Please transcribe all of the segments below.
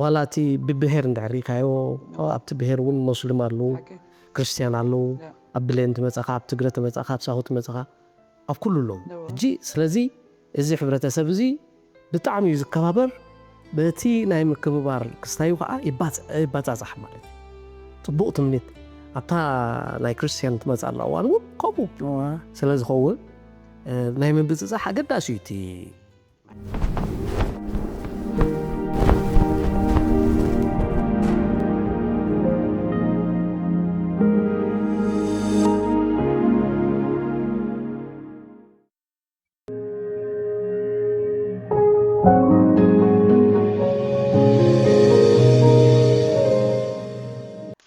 ዋላ እቲ ብብሄር እንድሕር ርኢኻዮ፣ ኣብቲ ብሄር እውን ሞስሊም ኣለዉ፣ ክርስትያን ኣለዉ። ኣብ ብሌን ትመጻኻ፣ ኣብ ትግረ ትመጻኻ፣ ኣብ ሳሆ ትመጻኻ፣ ኣብ ኩሉ ኣለዉ። ሕጂ ስለዚ እዚ ሕብረተሰብ እዚ ብጣዕሚ እዩ ዝከባበር። በቲ ናይ ምክብባር ክስታዩ ከዓ ይባጽ-፣ ይባጻጻሕ ማለት እዩ። ጽቡቕ ትምኒት ኣብታ ናይ ክርስትያን ትመጽኣላ እዋን እውን ከምኡ ስለ ዝኸውን፣ እ፣ ናይ ምብጽጻሕ ኣገዳሲ እዩ እቲ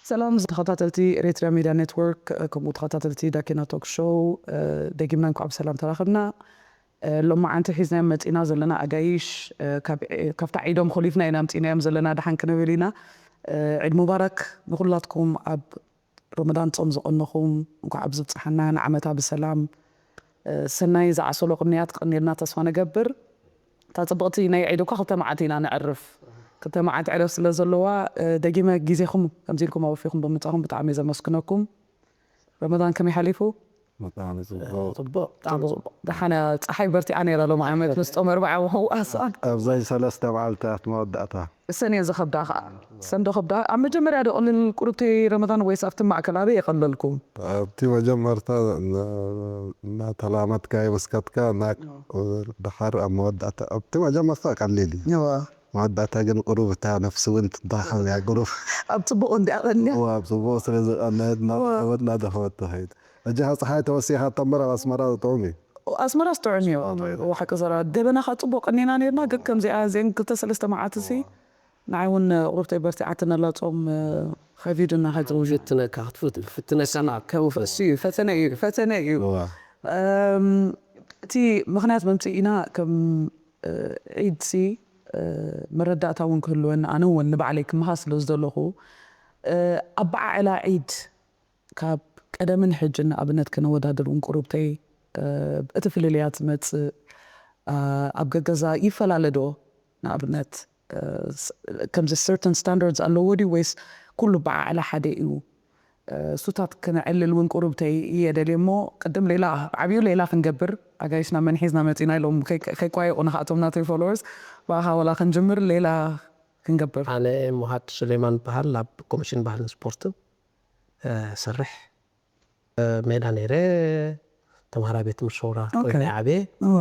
ሰላም ተኸታተልቲ ኤሪትሪያ ሚድያ ኔትወርክ፣ ከምኡ ተኸታተልቲ ዳኪና ቶክ ሾው፣ ደጊምና እንኳዕ ብሰላም ተራኸብና። ሎማዓንቲ ሒዝናዮም መፂና ዘለና ኣጋይሽ፣ ካብ፣ ካብታ ዒዶም ኮሊፍና ኢና ኣምፂናዮም ዘለና፣ ደሓን ክንብል ኢና። ዒድ ሙባረክ ንኹላትኩም፣ ኣብ ረመዳን ጾም ዝቐነኹም፣ እንኳዕ ኣብ ዝብፅሓና፣ ንዓመታ ብሰላም፣ ሰናይ ዝዓሰሎ ቅንያት ቀንየልና ተስፋ ንገብር። እታ ጽብቕቲ ናይ ዒድ እኳ ክልተ መዓልቲ ኢና ነዕርፍ። ክልተ መዓልቲ ዕረፍቲ ስለ ዘለዋ፣ ደጊመ ግዜኹም ከምዚ ኢልኩም ኣወፊኹም ብምጻኹም ብጣዕሚ እየ ዘመስግነኩም። ረመዳን ከመይ ሓሊፉ? ብጣዕሚ ጽቡቕ። ጽቡቕ፣ ብጣዕሚ ጽቡቕ። ደሓን እያ፣ ጸሓይ በርቲዓ ነይራ ሎም ዓመት ምስ ጾም ኣርብዓ ወህዋሳ። ኣብዘን ሰለስተ መዓልታት መወዳእታ። እሰን እየ ዝኸብዳ ኸዓ። እሰን ዶ ኸብዳ? ኣብ መጀመርያ ዶ ቀሊል ቁርብቲ ረመዳን ወይስ ኣብቲ ማእከል ኣበይ የቐለልኩም? ኣብቲ መጀመርታ ን-፣ እናተላመድካ ይወስከትካ እና-፣ ድሓር ኣብ መወዳእታ፣ ኣብቲ መጀመርታ ቀሊል እዩ። እዋ። መወዳእታ ግን ቁሩብ እታ ነፍሲ እውን ትዳኸም እያ፣ ቁሩብ። ኣብ ጽቡቕ እንድያ ቀንያ። እዋ፣ ኣብ ጽቡቕ ስለ ዝቐነየት እዋ። እናተቐወት እናደኸመት ትኸይድ። ሕጂ ኸ ጸሓይ ተወሲኻ እተምበር ኣብ ኣስመራ ጥዑም እዩ። ኣስመራ ጥዑም እዩ። እዋ፣ ጥዑም እዩ። እዋ፣ ሓቂ ዘረባ። ደበና ኸ ጽቡቕ ቀኒና ነርና፣ ግን ከምዚኣ እዚአን ክልተ ሰለስተ መዓልቲ ሲ እዋ። ንዓይ እውን ቁሩብተይ በርቲዓትኒ ኣላ፣ ጾም፣ እ፣ ከቢዱና ሕጂ። ይፍትነካ፣ ክትፍት-፣ ይፍትነካ፣ ና-፣ ከም ፈስ እዩ፣ ፈተነ እዩ፣ ፈተነ እዩ። እዋ። እም፣ እቲ ምኽንያት መምጽኢና ከም፣ እ፣ ዒድ ሲ፣ እ፣ መረዳእታ እውን ክህልወኒ፣ ኣነ እውን ንባዕለይ ክመሃዝ ስለ ዝደለኹ፣ እ፣ ኣበዓዕላ ዒድ ካብ ቀደምን ሕጅን ንኣብነት ከነወዳድር እውን ቁሩብተይ፣ እ፣ እቲ ፍልልያት ዝመጽእ፣ እ፣ ኣብ ገገዛ ይፈላለ ዶ? ንኣብነት፣ እ፣ ስ-፣ ከምዚ ሰርተን ስታንዳርድስ ኣለዎ ድዩ ወይስ ኩሉ በዓዕላ ሓደ እዩ? እ፣ እሱታት ክነዕልል እውን ቁሩብተይ እየ ደልየ እሞ፣ ቅድም ሌላ፣ ዓብዩ ሌላ ክንገብር፣ ኣጋይሽና መን ሒዝና መጺና ኢሎም ከይ-፣ ከይቋየቑ ንኻኣቶም ናተይ ፎሎወርስ፣ ብኣኻ ዋላ ክንጅምር ሌላ ክንገብር። ኣነ ሙሃድ ሱሌማን በሃል፣ ኣብ ኮሚሽን ባህልን ስፖርትን፣ እ፣ ሰርሕ። እ፣ ሜዳ ነይረ፣ ተምሃራይ ቤት ትምህርቲ ሸውራ ኦኬ። ኮይነ ዓብየ። እወ።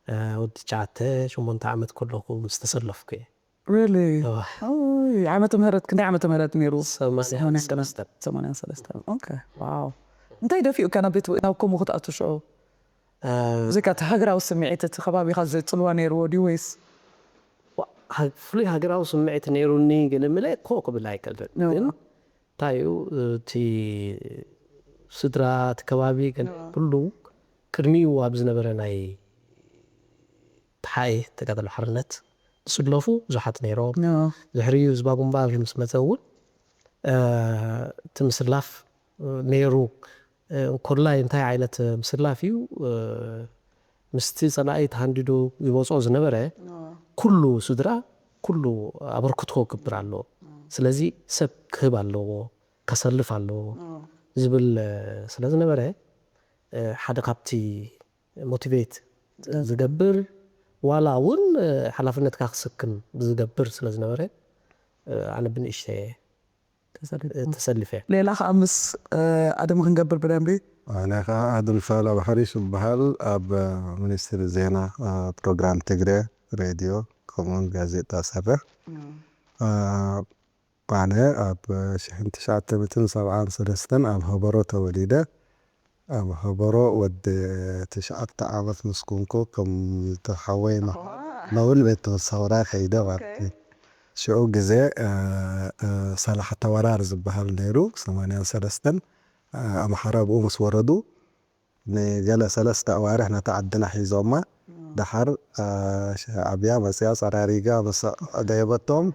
እ፣ ወዲ ትሽዓተ፣ ሸሞንተ ዓመት ከለኹ ምስ ተሰለፍኩ እየ። ሪሊ? እወ። ኦይ፣ ዓመተ ምህረት፣ ክንደይ ዓመተ ምህረት ነይሩ? ሰማንያን ሰለስተን። ሰማንያን ሰለስተን። ኦኬ፣ ዋው። እንታይ ደፊኡካ ናብ ቤት፣ ናብ ከምኡ ክትኣቱ ሽዑ? እ፣ ብዘይካ እቲ ሃገራዊ ስምዒት እቲ ከባቢኻ ዘጽልዋ ነይርዎ ድዩ ወይስ? ዋ-፣ ሃ-፣ ፍሉይ ሃገራዊ ስምዒት ነይሩኒ ግን እምለ ኮ ክብል ኣይክእልን። እወ። ግን እንታይ እዩ፣ እቲ ስድራ፣ እቲ ከባቢ፣ ገለ እዎ። ኩሉ ቅድሚኡ ኣብ ዝነበረ ናይ ተሓኤ ተጋድሎ ሓርነት ዝስለፉ ብዙሓት ነይሮም። እዎ። ድሕሪኡ ህዝባዊ ግንባር ምስ መጸ እውን፣ እ፣ እቲ ምስላፍ ነይሩ። እ፣ እንኮላይ እንታይ ዓይነት ምስላፍ እዩ፣ እ፣ ምስቲ ጸላኢ ተሃንዲዱ ይወጾ ዝነበረ እዎ። ኩሉ ስድራ፣ ኩሉ ኣበርክቶ ክግብር ኣለዎ። እዎ። ስለዚ ሰብ ክህብ ኣለዎ፣ ከሰልፍ ኣለዎ እዎ። ዝብል፣ እ፣ ስለ ዝነበረ፣ እ፣ ሓደ ካብቲ ሞቲቬት ዝገብር፣ ዋላ እውን፣ እ፣ ሓላፍነትካ ክስክም ዝገብር ስለ ዝነበረ፣ እ፣ ኣነ ብንእሽተይ እየ ተሰሊፍኩም። ተሰሊፈ። ሌላ ኸዓ ምስ፣ እ፣ ኣደም ክንገብር ብደንቢ። ኣነ ኸዓ ኣደም ሳላ ባሕሪሽ እበሃል፣ ኣብ፣ እ፣ ሚኒስትሪ ዜና፣ እ፣ ፕሮግራም ትግረ ሬድዮ፣ ከምኡውን ጋዜጣ እሰርሕ። እም። እ፣ ኣነ ኣብ ሽሕን ትሽዓተ ሚእትን ሰብዓን ሰለስተን ኣብ ሀበሮ ተወሊደ። ኣብ ሀበሮ ወዲ ትሽዓተ ዓመት ምስ ኮንኩ፣ ከም ተሓወይ ማ-፣ ዋው። ነውን ቤት ሰውራ ከይደ ማለት ኦኬ። እዩ። ሽዑ ግዜ፣ እ፣ እ፣ ሰላሕታ ወራር ዝበሃል ነይሩ፣ ሰማንያን ሰለስተን፣ እ፣ ኣምሓራ ብኡ ምስ ወረዱ፣ ንገለ ሰለስተ ኣዋርሕ ነታ ዓድና ሒዞማ። እም። ደሓር፣ እ፣ ሻዕብያ መጽያ ጸራሪጋ ምስ ደየበቶም፣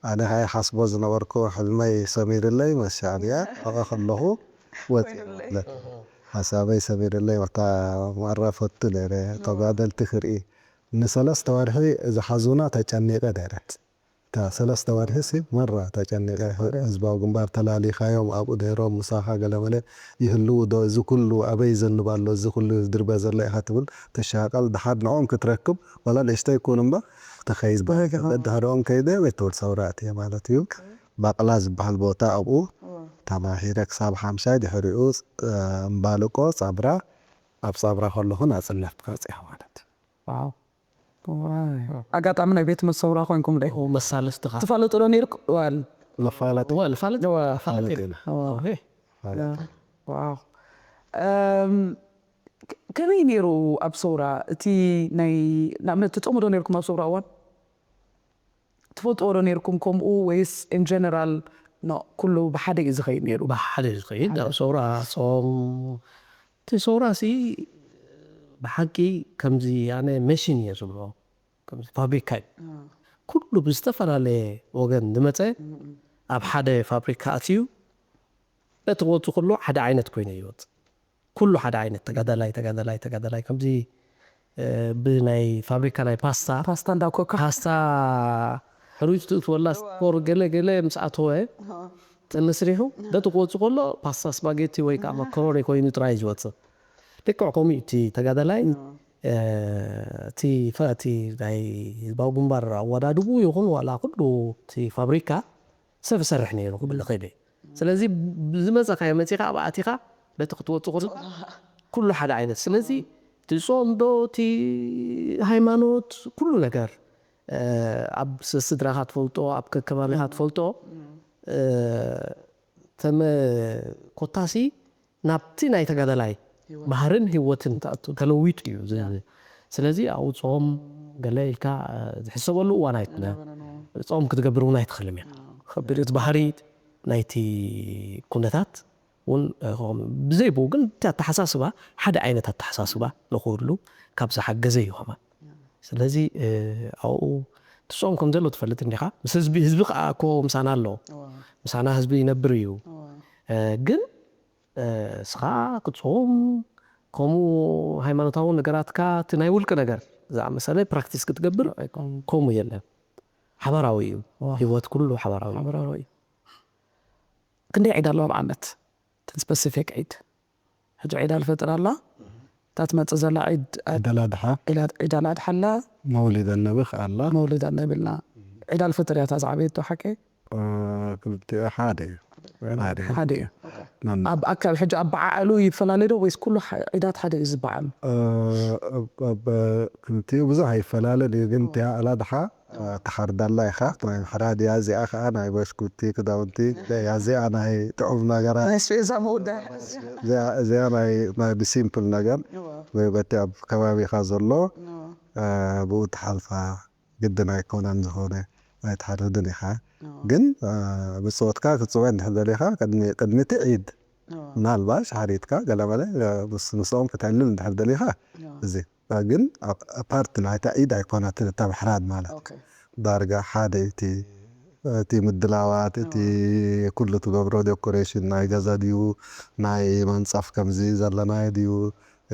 ኣነ ከኣ ሓስቦ ዝነበርኩ ሕልመይ ሰሚርለይ፣ ምስ ሻዕብያ ኣብኣ ከለኹ ወጺኤ። ወይለይ። ሓሳበይ ሰሚርለይ፣ ወታ ማራ ፈቱ ነይረ፣ እዋ። ተጋደልቲ ክርኢ። ንሰለስተ ወርሒ ዝሓዙና ተጨኒቐ ነይረ። እታ ሰለስተ ወርሒ ሲ መራ ተጨኒቐ። ህዝባዊ ግንባር ተላሊኻዮም ኣብኡ ነይሮም ምሳኻ ገለመለ ይህልዉ ዶ? እዚ ኩሉ ኣበይ ዘንብ ኣሎ? እዚ ኩሉ ዝድርበ ዘሎ ኢኻ ትብል ትሻቐል። ድሓር ንዕኦም ክትረክብ ዋላ ንእሽተይ ይኩን እምበር ትኸይድ። በቃ። በድሕሪኦም ከይደ ቤት ትምህርቲ ሰውራ እትየ ማለት እዩ። ባቕላ ዝበሃል ቦታ ኣብኡ ተማሂረ ክሳብ ሓምሻይ፣ ድሕሪኡ፣ እ፣ እምባልቆ፣ ጻብራ፣ ኣብ ጻብራ ከለኹ ናጽነት በጺሐ ማለት እዩ። ዋው። ዋይ። ኣጋጣሚ ናይ ቤት ትምህርቲ ሰውራ ኮይንኩም ዶ? ኦ፣ መሳለስቲ ኻ። ትፋለጡ ዶ ነይርኩ? ዋል። መፋለጢ ወ-፣ ፋለጥ-፣ ዋ፣ ፋለጥ ፋለጥ የለ። የለ። ኦ፣ ሄ። ፋለጥ። ዋው። እም፣ ከ-፣ ከመይ ነይሩ ኣብ ሰውራ? እቲ ናይ፣ ንኣብነት ትጾሙ ዶ ነይርኩም ኣብ ሰውራ እዋን? ትፈልጥዎ ዶ ነይርኩም ከምኡ ወይስ in general no ኩሉ ብሓደ እዩ ዝኸይድ ነይሩ? ብሓደ እዩ ዝኸይድ። ኣብ ሰውራ ጾም፣ እቲ ሰውራ ሲ ብሓቂ ከምዚ ኣነ መሽን እየ ዝብሎ፣ ከምዚ ፋብሪካ እዩ። ኩሉ ብዝተፈላለየ ወገን ዝመጸ ኣብ ሓደ ፋብሪካ ኣትዩ በቲ ክወጽእ ከሎ ሓደ ዓይነት ኮይኑ ይወጽእ። ኩሉ ሓደ ዓይነት ተጋዳላይ፣ ተጋዳላይ፣ ተጋዳላይ። ከምዚ፣ እ፣ ብናይ ፋብሪካ ናይ ፓስታ፣ ፓስታ እንዳኮካ። ፓስታ ሕሩጭ ትእትወላ ስኮር ገለ ገለ ምስ ኣተወ ተመስሪሑ በቲ ክወጽእ ከሎ ፓስታ ስፓጌቲ ወይ ከዓ መኮሮኒ ኮይኑ ጥራይ ዝወጽእ። ልክዕ ከምኡ እዩ እቲ ተጋዳላይ። እ፣ እቲ ፈ-፣ እቲ ናይ ህዝባዊ ግንባር ኣወዳድቡ ይኹን ዋላ ኩሉ እቲ ፋብሪካ ሰብ ሰርሕ ነይሩ ክብል እኽእል እየ። ስለዚ ብዝመጸካዮ መጺኻ ኣብ ኣቲኻ በቲ ክትወጽእ ከሎ ኩሉ ሓደ ዓይነት። ስለዚ እቲ ጾም ዶ፣ እቲ ሃይማኖት፣ ኩሉ ነገር፣ እ፣ ኣብ ስ-፣ ስድራኻ ትፈልጦ፣ ኣብ ከከባቢኻ ትፈልጦ፣ እ፣ ተመ-፣ ኮታሲ ናብቲ ናይ ተጋዳላይ ባህርን ህይወትን ተለዊጡ እዩ። ዝ-፣ ስለዚ ኣብኡ ጾም ገለ ኢልካ፣ እ፣ ዝሕሰበሉ እዋን ኣይኮነ። ጾም ክትገብር እውን ኣይትኽእልም እያ። ከቢድ እቲ ባህሪ ናይቲ ኩነታት እውን፣ እ፣ ብዘይ ብኡ ግን እቲ ኣተሓሳስባ ሓደ ዓይነት ኣተሓሳስባ ንኽህሉ ካብ ዝሓገዘ እዩ ከማን። ስለዚ፣ እ፣ ኣብኡ እቲ ጾም ከም ዘሎ ትፈልጥ እንዲኻ። ምስ ህዝቢ፣ ህዝቢ ከዓ እኮ ምሳና ኣሎ። ምሳና ህዝቢ ይነብር እዩ። እ፣ ግን፣ እ፣ እስኻ ክትጾም፣ ከምኡ ሃይማኖታዊ ነገራትካ፣ እቲ ናይ ውልቂ ነገር ዝኣመሰለ ፕራክቲስ ክትገብር ኣይኮን። ከምኡ የለን። ሓባራዊ እዩ። ዋ። ህይወት ኩሉ ሓባራዊ እዩ። ሓባራዊ እዩ። ክንደይ ዒድ ኣለዋ ኣብ ዓመት? እቲ ስፐሲፊክ ዒድ። ሕጂ ዒድ ኣልፈጥር ኣላ። እታ ትመጽእ ዘላ ዒድ፣ ዒድ ኣልኣድሓ። ዒድ ኣል-፣ ዒድ ኣልኣድሓ ኣላ። መውሊድ ኣነቢ ከኣ ኣላ። መውሊድ ኣነቢ ኣላ። ዒድ ኣልፈጥር እያ እታ ዝዓበየቶ ሓቂ? እ፣ ክልቲኡ ሓደ እዩ። ሓደ እዩ። ሓደ እዩ። ናን-፣ ኣብ ኣካል ሕጂ ኣብ በዓዕሉ ይፈላለ ዶ ወይስ ኩሉ ሓ-፣ ዒዳት ሓደ እዩ ዝበዓል? እ፣ ኣብ፣ ኣብ ክልቲኡ ብዙሕ ኣይፈላለን እዩ፣ ግን እቲኣ ኣላድሓ፣ እ፣ ትሓርዳላ ኢኻ። ናይ ምሕራድ እያ። እዚኣ ኸዓ ናይ በሽኩቲ፣ ክዳውንቲ እያ። እዚኣ ናይ ጥዑም ነገራት። ናይ ስፔዛ መወዳእያ። እዚኣ፣ እዚኣ ናይ፣ ናይ ብሲምፕል ነገር እዋ። ወይ በቲ ኣብ ከባቢኻ ዘሎ፣ እዋ። እ፣ ብኡ ትሓልፋ። ግድን ኣይኮነን ዝኾነ ኣይትሓርድን ኢኻ። እዎ። ግን፣ እ፣ ብጾትካ ክትጽውዕ እንድሕር ደሊኻ ቅድሚ፣ ቅድሚ እቲ ዒድ እዎ። ምናልባሽ ሓሪድካ ገለመለ፣ እ፣ ምስ፣ ምስኦም ክትዕልል እንድሕር ደሊኻ እዎ። እዚ። እ፣ ግን ኣብ፣ ፓርት ናይታ ዒድ ኣይኮነትን እታ ምሕራድ ማለት። ኦኬ። ዳርጋ ሓደ እዩ እቲ፣ እቲ ምድላዋት፣ እቲ እዎ። ኩሉ ትገብሮ ዴኮሬሽን ናይ ገዛ ድዩ፣ ናይ መንጸፍ ከምዚ ዘለናዮ ድዩ፣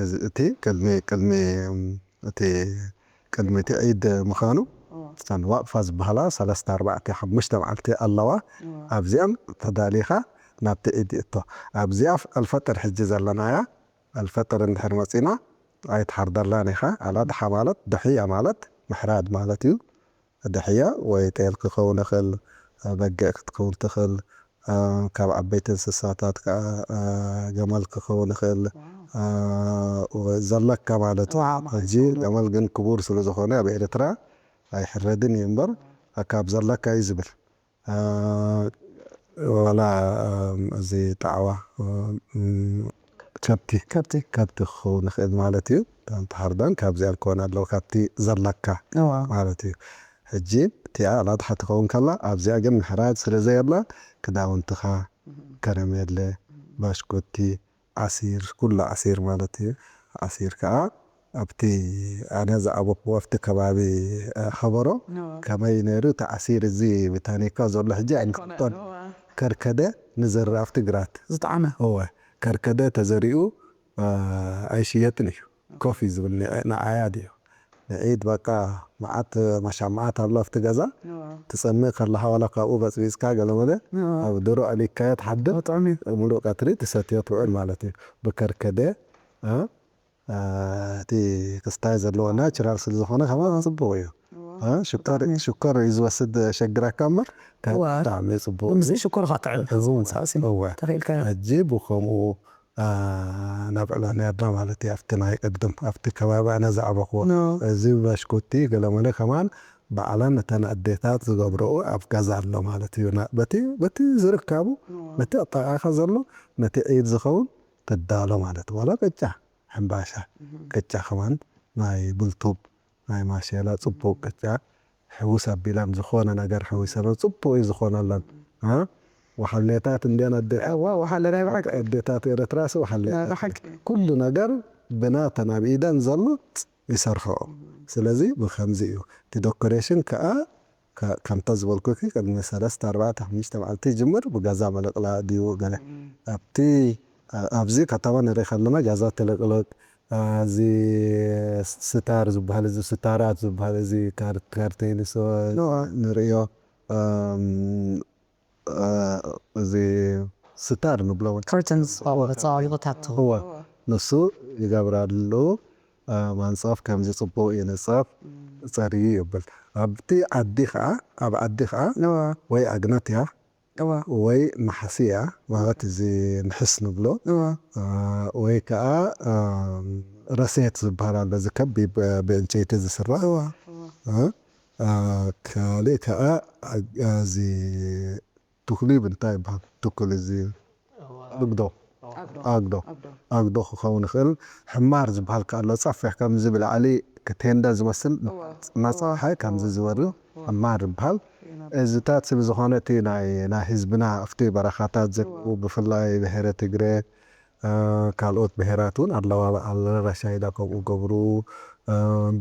እዚ፣ እቲ ቅድሚ፣ ቅድሚ፣ እም፣ እቲ ቅድሚ እቲ ዒድ ምዃኑ፣ እዎ። እተን ዋቕፋ ዝበሃላ ሰለስተ፣ ኣርባዕተ፣ ሓሙሽተ መዓልቲ ኣለዋ። እዎ። ኣብዚኣን ተዳሊኻ ናብቲ ዒድ ይእቶ። ኣብዚኣ ኣልፈጥር ሕጂ ዘለናያ፣ ኣልፈጥር እንድሕር መጺና ኣይትሓርደላን ኢኻ። ኣላድሓ ማለት፣ ድሕያ ማለት ምሕራድ ማለት እዩ። ድሕያ ወይ ጤል ክኸውን ይኽእል፣ በጊዕ ክትከውን ትኽእል፣ እ፣ ካብ ዓበይቲ እንስሳታት ከኣ፣ እ፣ ገመል ክኸውን ይኽእል፣ ዋው። እ፣ ዘለካ ማለት እዩ። ዋው፣ ማለት ሕጂ እዩ። ገመል ግን ክቡር ስለ ዝኾነ ኣብ ኤርትራ ኣይሕረድን እዩ እምበር፣ ካብ ዘለካ እዩ ዝብል። እ፣ ዋላ፣ እ፣ እዚ ጣዕዋ፣ እ፣ ከብቲ፣ ከብቲ። ከብቲ ክኸውን ይኽእል ማለት እዩ። እተን ተሓርደን ካብዚኣን ክኾና ኣለዎ፣ ካብቲ ዘለካ እዋ። ማለት እዩ። ሕጂ እቲኣ ኣላድሓ ትኸውን ከላ፣ ኣብዚኣ ግን ምሕራድ ስለ ዘየላ፣ ክዳውንትኻ፣ ከረሜለ፣ ባሽኮቲ፣ ዓሲር፣ ኩሉ ዓሲር ማለት እዩ። ዓሲር ከኣ ኣብቲ ኣነ ዝዓበኽዎ ኣብቲ ከባቢ፣ እ፣ ኸበሮ፣ እዋ። ከመይ ነይሩ እቲ ዓሲር እዚ ብታኒካ ዘሎ ሕጂ ኣይኮነን፣ ኣይንፈልጦን። እዋ። ከርከደ ንዘርእ ኣብቲ ግራት። ዝጠዓመ። እወ፣ ከርከደ ተዘሪኡ፣ እ፣ ኣይሽየጥን እዩ። ኮፍ እዩ ዝብል፣ ን-፣ ንዓያ ድዩ። ንዒድ በቃ መዓት መሻማዓት ኣሎ ኣብቲ ገዛ። ትጸምእ ከለኻ ዋላ ካብኡ በጽቢጽካ ገለመለ ኣብ ድሮ ኣሊካዮ ትሓድር። ሙሉእ ቀትሪ ትሰትዮ ትውዕል ማለት እዩ። ብከርከደ እቲ ክስታይ ዘለዎ ናቹራል ስለ ዝኾነ ከማን ጽቡቕ እዩ። ሽኮር እዩ ዝወስድ ሸግረካ እምበር ብጣዕሚ ጽቡቕ። ሽኮር ካጥዕም ሕጂ ብከምኡ ናብ ዕላ ነርና ማለት እዩ። ኣብቲ ናይ ቅድም ኣብቲ ከባቢ ኣነ ዝዓበኽዎ እዚ በሽኩቲ ገለመለ ከማን ባዕለን እተን ኣዴታት ዝገብረኡ ኣብ ገዛ ኣሎ ማለት እዩ። በቲ ዝርከቡ ነቲ ኣጠቃኻ ዘሎ ነቲ ዒድ ዝኸውን ትዳሎ ማለት ዋላ ቅጫ ሕምባሻ ቅጫ ከማን ናይ ብልቱብ ናይ ማሸላ ጽቡቕ ቅጫ ሕውስ ኣቢላን ዝኾነ ነገር ሕዊሰን ጽቡቕ እዩ ዝኾነለን። ወሓልኔታት እንድያን ኣዴታት ወሓለ ናይ ብሓቂ ኣዴታት ኤረትራሲ ወሓልኔታት ብሓቂ ኩሉ ነገር ብናተን ኣብ ኢደን ዘሎ ይሰርሕኦ። ስለዚ ብከምዚ እዩ እቲ ዶኮሬሽን ከኣ ከምታ ዝበልኩኪ ቅድሚ ሰለስተ ኣርባዕተ ሓሙሽተ መዓልቲ ይጅምር ብገዛ መለቕላ ድዩ ገለ ኣብቲ ኣብዚ ከተማ ንርኢ ከለና ገዛ ትልቅልቅ እዚ ስታር ዝበሃል እዚ ስታራት ዝበሃል እዚ ካርቴን ንርእዮ እዚ ስታር ንብሎ እውን curtains ተፃባቢቑታት እወ ንሱ ይገብራሉ። ማንፀፍ ከምዚ ፅቡቅ ይንፀፍ ፀርዩ ይብል። ኣብቲ ዓዲ ከዓ ኣብ ዓዲ ከዓ ወይ ኣግነት እያ ወይ መሓሲ እያ ማለት እዚ ምሕስ ንብሎ ወይ ከዓ ረሴት ዝበሃል ኣሎ እዚ ከቢብ ብዕንጨይቲ ዝስራሕ ካልእ ከዓ እዚ ትኩሊብ እንታይ ይበሃል ትኩል እዚ ኣግዶ ኣግዶ ኣግዶ ክኸውን ይኽእል። ሕማር ዝበሃል ከኣ ኣሎ ጻፍ ከምዚ ብላዕሊ ቴንዳ ዝመስል ናፀሓይ ከምዚ ዝበርዮ ሕማር ይበሃል። እዚታት ስብ ዝኾነ እቲ ናይ ህዝብና ኣብቲ በረኻታት ዘለው ብፍላይ ብሄረ ትግረ ካልኦት ብሄራት እውን ኣለዋ ኣለረሻይዳ ከምኡ ገብሩ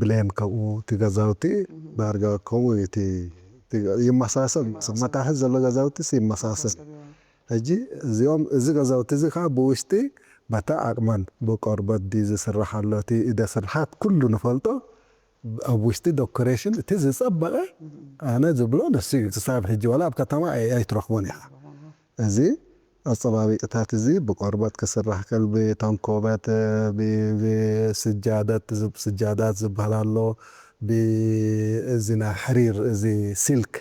ብሌን ከምኡ እቲ ገዛውቲ ዳርጋ ከምኡ እቲ ይመሳሰል መታሕት ዘሎ ገዛውቲ ይመሳሰል። ሕጂ እዚኦም እዚ ገዛውቲ እዚ ከዓ ብውሽጢ በታ ዓቅመን ብቆርበት ድዩ ዝስራሕ ኣሎ እቲ እደ ስርሓት ኩሉ ንፈልጦ ኣብ ውሽጢ ዶኮሬሽን እቲ ዝፀበቐ ኣነ ዝብሎ ንሱ እዩ። ክሳብ ሕጂ ዋላ ኣብ ከተማ ኣይትረኽቦን ኢኻ። እዚ ኣፀባቢቅታት እዚ ብቆርበት ክስራሕ ከል ብተንኮበት ብስጃደት ስጃዳት ዝበሃል ኣሎ ብእዚ ናይ ሕሪር እዚ ሲልክ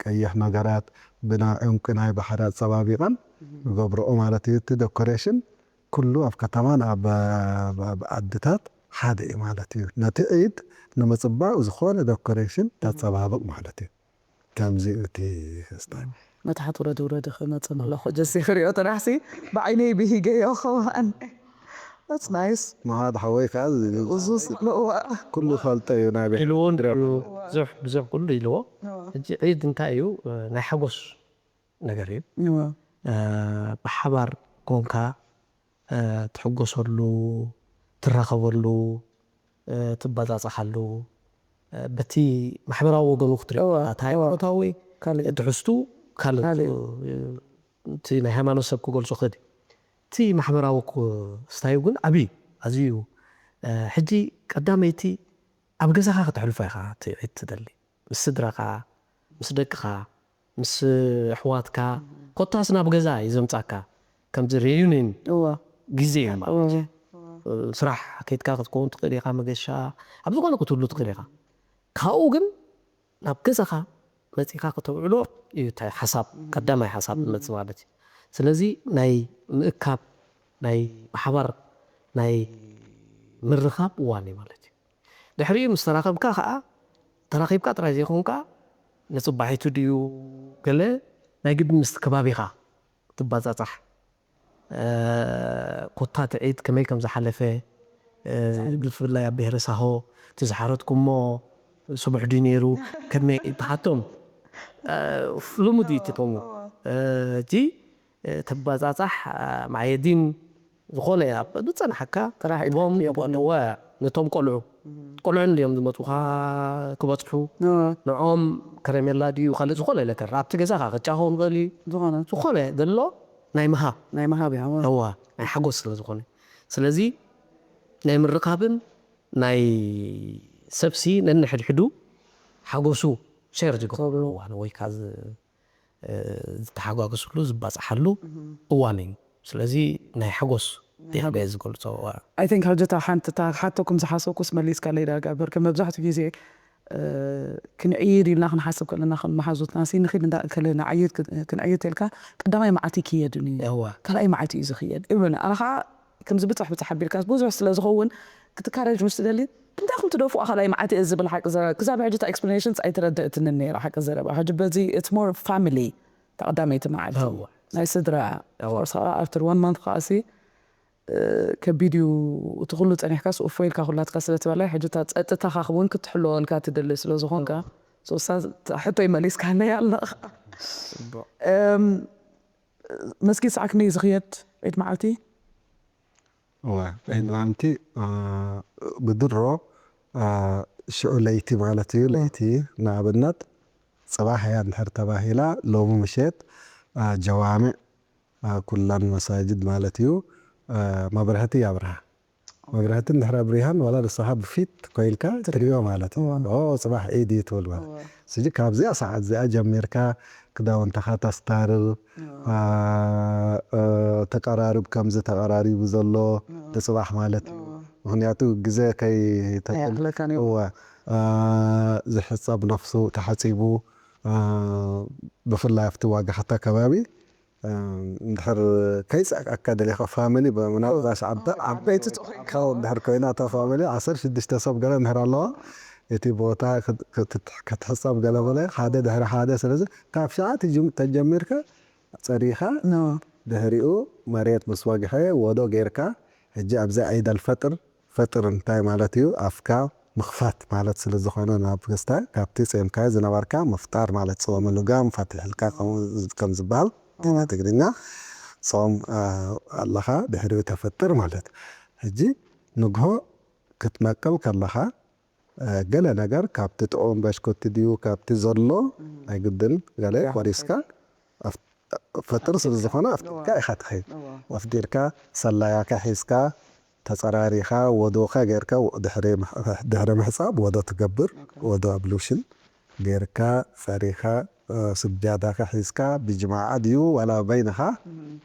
ቀይሕ ነገራት ብናይ ዕንቂ ናይ ባሕሪ ኣፀባቢቀን ዝገብረኦ ማለት እዩ። እቲ ዶኮሬሽን ኩሉ ኣብ ከተማን ኣብ ዓድታት ሓደ እዩ ማለት እዩ። ነቲ ዒድ ንምፅባቅ ዝኾነ ዶኮሬሽን ተፀባብቅ ማለት እዩ። ከምዚ እቲ ክስታይ መታሕት ውረድ ውረድ ክመፅእ ከለኹ ጀሲ ክሪኦ ጥራሕሲ ብዓይነይ ብሂገዮ ከማን That's nice መሃድ ሓወይ ከዓ እዙ ስእልዋ ኩሉ ፈልጠ እዩ ናይ ቤት ኢልዎ ብዙሕ ብዙሕ ኩሉ ኢልዎ ሕጂ ዒድ እንታይ እዩ ናይ ሓጎስ ነገር እዩ ብሓባር ኮንካ ትሕጎሰሉ ትራኸበሉ ትባፃፃሓሉ በቲ ማሕበራዊ ወገኑ ክትሪኦ ሃይማኖታዊ ትሕዝቱ ካልእ እቲ ናይ ሃይማኖት ሰብ ክገልፆ ክእል እቲ ማሕበራዊ ክስታዩ ግን ዓብዩ ኣዝዩ ሕጂ ቀዳመይቲ ኣብ ገዛኻ ከተሕልፎ ኢኻ እቲ ዒድ ትደሊ ምስ ስድራኻ ምስ ደቅኻ ምስ ኣሕዋትካ ኮታስ ናብ ገዛ እዩ ዘምፃካ ከምዚ reunion ግዜ እዩ ማለት እዩ ስራሕ ከይድካ ክትከውን ትኽእል ኢኻ መገሻ ኣብ ዝኾነ ክትህሉ ትኽእል ኢኻ ካብኡ ግን ናብ ገዛኻ መፂኻ ከተውዕሎ እዩ ሓሳብ ቀዳማይ ሓሳብ ዝመፅእ ማለት እዩ ስለዚ ናይ ምእካብ ናይ ማሕበር ናይ ምርኻብ እዋን እዩ ማለት እዩ ድሕሪኡ ምስ ተራኸብካ ከዓ ተራኺብካ ጥራይ ዘይኮንካ ንፅባሒቱ ድዩ ገለ ናይ ግዲ ምስቲ ከባቢኻ ትባፃፃሕ ኮታ ትዒድ ከመይ ከም ዝሓለፈ ብፍላይ ኣብ ብሄረ ሳሆ እቲ ዝሓረድኩሞ ስቡሕ ድዩ ነይሩ ከመይ ትሓቶም ልሙድ እዩ ትከሙ እቲ ተባፃፃሕ ማየዲን ዝኾነ ዝፀናሓካ ጥራሕ ኢልዎም የቆልዎ ነቶም ቆልዑ ቆልዑ እንድዮም ዝመፁኻ ክበፅሑ ንኦም ከረሜላ ድዩ ካልእ ዝኾነ ነገር ኣብቲ ገዛኻ ቅጫ ክኸውን ይኽእል እዩ ዝኾነ ዘሎ ናይ ምሃብ ናይ ምሃብ እያ እዋ ናይ ሓጎስ ስለ ዝኾነ ስለዚ ናይ ምርኻብን ናይ ሰብሲ ነንሕድሕዱ ሓጎሱ ሸር ዝገብረሉ እዋን ወይ ከዓ ዝ- እ፣ ዝተሓጓገስሉ ዝባፅሓሉ እዋን እዩ። ስለዚ ናይ ሓጎስ ዲያቤ ዝገልፆ እዋን። I think ሕጂ እታ ሓንቲ እታ ሓቶኩም ዝሓሰብኩስ መሊስካ ለይ ዳርጋ በርክ መብዛሕትኡ ግዜ እ፣ ክንዕይድ ኢልና ክንሓስብ ከለና ከም መሓዙትና ሲ ንኺድ እንዳ ከለና ዓይድ ክ- ክንዕይድ ተልካ ቀዳማይ መዓልቲ ክየድ እዩ እዋ። ካልኣይ መዓልቲ እዩ ዝኽየድ እብሉኒ ኣነ ከዓ ከምዚ ብፅሕ ብፅሕ ኣቢልካ ብዙሕ ስለ ዝኸውን ክትካረጅ ምስ ትደሊ እንታይ ኹም ትደፍኡ ካልኣይ መዓልቲ እዚ ዝብል ሓቂ ዘረባ ክሳብ ሕጂ እታ ኤክስፕላኔሽንስ ኣይተረድእትንን ነይራ ሓቂ ዘረባ ሕጂ በዚ it's more family ተቐዳመይቲ መዓልቲ እዋ። ናይ ስድራ እዋ። ርሳ after one month ከዓሲ ከቢድ እዩ እቲ ኩሉ ፀኒሕካስ እፎ ኢልካ ኩላትካ ስለ ትበላይ ሕጂ እታ ፀጥታኻ እውን ክትሕልወልካ ትደሊ ስለ ዝኾንካ ሶሳ ሕቶይ መሊስካለይ ኣለኻ እም፣ መስጊድ ሰዓት ክንደይ እዩ ዝኽየድ ዒድ መዓልቲ እወ ዒድ መዓልቲ አ፣ ብድሮ አ፣ ሽዑ ለይቲ ማለት እዩ ለይቲ ንኣብነት ፅባሕ እያ እንድሕር ተባሂላ ሎሚ ምሸት አ፣ ጀዋሚዕ አ፣ ኩላን መሳጅድ ማለት እዩ አ፣ መብርህቲ ያብርሃ መብርህቲ እንድሕር ኣብሪሃን ዋላ ንስኻ ብፊት ኮይንካ ትሪኦ ማለት እዩ ኦ ፅባሕ ዒድ እዩ ትብል ማለት ስጂ ካብዚኣ ሰዓት እዚኣ ጀሚርካ ክዳውንትኻ ተስታርር አ፣ አ፣ ተቀራርብ ከምዚ ተቀራሪቡ ዘሎ ንፅባሕ ማለት እዩ ምክንያቱ ግዜ ከይተጠ ኣይኣኽለካን እዩ እወ አ፣ ዝሕፀብ ነፍሱ ተሓፂቡ አ፣ ብፍላይ ኣብቲ ዋጋኸታ ከባቢ አ፣ እንድሕር ከይፀቅዐካ ደሊኻ ፋሚሊ ምናልባሽ ዓበ- ዓበይቲ ተኾይንካ ካብ እንድሕር ኮይና እታ ፋሚሊ ዓሰርተ ሽዱሽተ ሰብ ገለ እንድሕር ኣለዋ እቲ ቦታ ክት- ክት- ክትሕፀብ ገለ በለ ሓደ ድሕሪ ሓደ ስለዚ ካብ ሸዓ ተጀሚርካ ፀሪኻ ኖ ድሕሪኡ መሬት ምስ ወግሐ ወዶ ጌርካ ሕጂ ኣብዚ ዒድ ኣልፈጥር ፈጥር እንታይ ማለት እዩ ኣፍካ ምኽፋት ማለት ስለ ዝኾነ ናብ ገዝታ ካብቲ ጾምካዮ ዝነበርካ ምፍጣር ማለት ጾመ ልጓም ፈቲሕልካ ከምኡ ከም ዝበሃል ትግርኛ ጾም አ፣ ኣለኻ ድሕሪኡ ተፈጥር ማለት ሕጂ ንግሆ ክትነቅል ከለኻ አ፣ ገለ ነገር ካብቲ ጥዑም በሽኮቲ ድዩ ካብቲ ዘሎ ናይ ግድን ገለ ቆሪስካ ኣፍ- ፈጥር ስለ ዝኾነ ኣፍጢርካ ኢኻ ትኸይድ ኣፍጢርካ ሰላያካ ሒዝካ ተፀራሪኻ ወዶኻ ጌርካ ድሕሪ ምሕ- ድሕሪ ምሕፃብ ወዶ ትገብር ወዶ ኣብሉሽን ጌርካ ፀሪኻ እ፣ ስጃዳካ ሒዝካ ብጅማዓ ድዩ ዋላ በይንኻ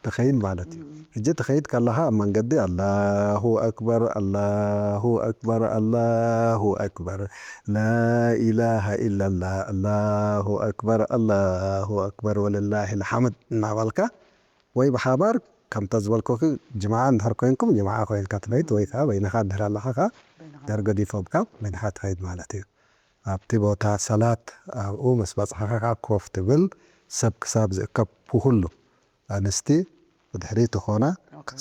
ትኸይድ ማለት እዩ ሕጂ ትኸይድ ከለኻ ኣብ መንገዲ ኣላሁ ኣክበር ኣላሁ ኣክበር ኣላሁ ኣክበር ላኢላሃ ኢላላ ኣላሁ ኣክበር ኣላሁ ኣክበር ወልላሂ ልሓምድ እናበልካ ወይ ብሓባር ከምታ ዝበልኩኺ ጅምዓ እንድሕር ኮይንኩም ጅምዓ ኮይንካ ትኸይድ ወይ ከዓ በይንኻ እንድሕር ኣለኻ ከዓ ድሕር ገዲፎምካ በይንኻ ትኸይድ ማለት እዩ ኣብቲ ቦታ ሰላት ኣብኡ ምስ በፅሓኻ ከዓ ኮፍ ትብል ሰብ ክሳብ ዝእከብ ኩሉ ኣንስቲ ብድሕሪት ይኾና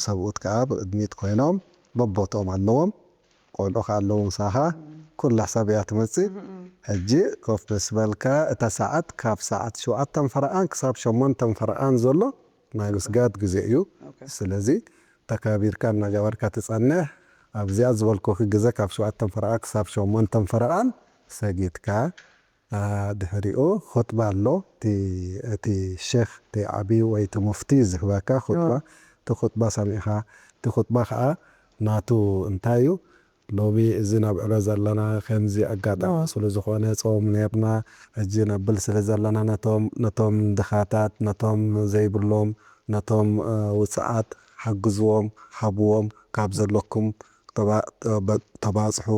ሰብኡት ከዓ ብቅድሚት ኮይኖም በቦትኦም ኣለዎም ቆልዑ ከዓ ኣለዉ ምሳኻ ኩላ ሰብ እያ ትመፅእ ሕጂ ኮፍ ምስ በልካ እታ ሰዓት ካብ ሰዓት ሸውዓተን ፈረቓን ክሳብ ሸሞንተን ፈረቓን ዘሎ ናይ ምስጋድ ግዜ እዩ ስለዚ ተካቢርካ እናገበርካ ትፀንሕ ኣብዚኣ ዝበልኩኺ ግዜ ካብ ሸውዓተን ፈረቓ ክሳብ ሸሞንተን ፈረቓን ሰጊድካ ድሕሪኡ ኹጥባ ኣሎ እቲ ሸክ እቲ ዓብዪ ወይ እቲ ሙፍቲ ዝህበካ ኹጥባ እቲ ኹጥባ ሰሚዕኻ እቲ ኹጥባ ከዓ ናቱ እንታይ እዩ ሎሚ እዚ ነብዕሎ ዘለና ከምዚ ኣጋጣሚ ስለ ዝኾነ ፆም ነርና ሕጂ ነብል ስለ ዘለና ነቶም ነቶም ድኻታት ነቶም ዘይብሎም ነቶም ውፅዓት ሓግዝዎም ሃብዎም ካብ ዘለኩም ተባፅሑ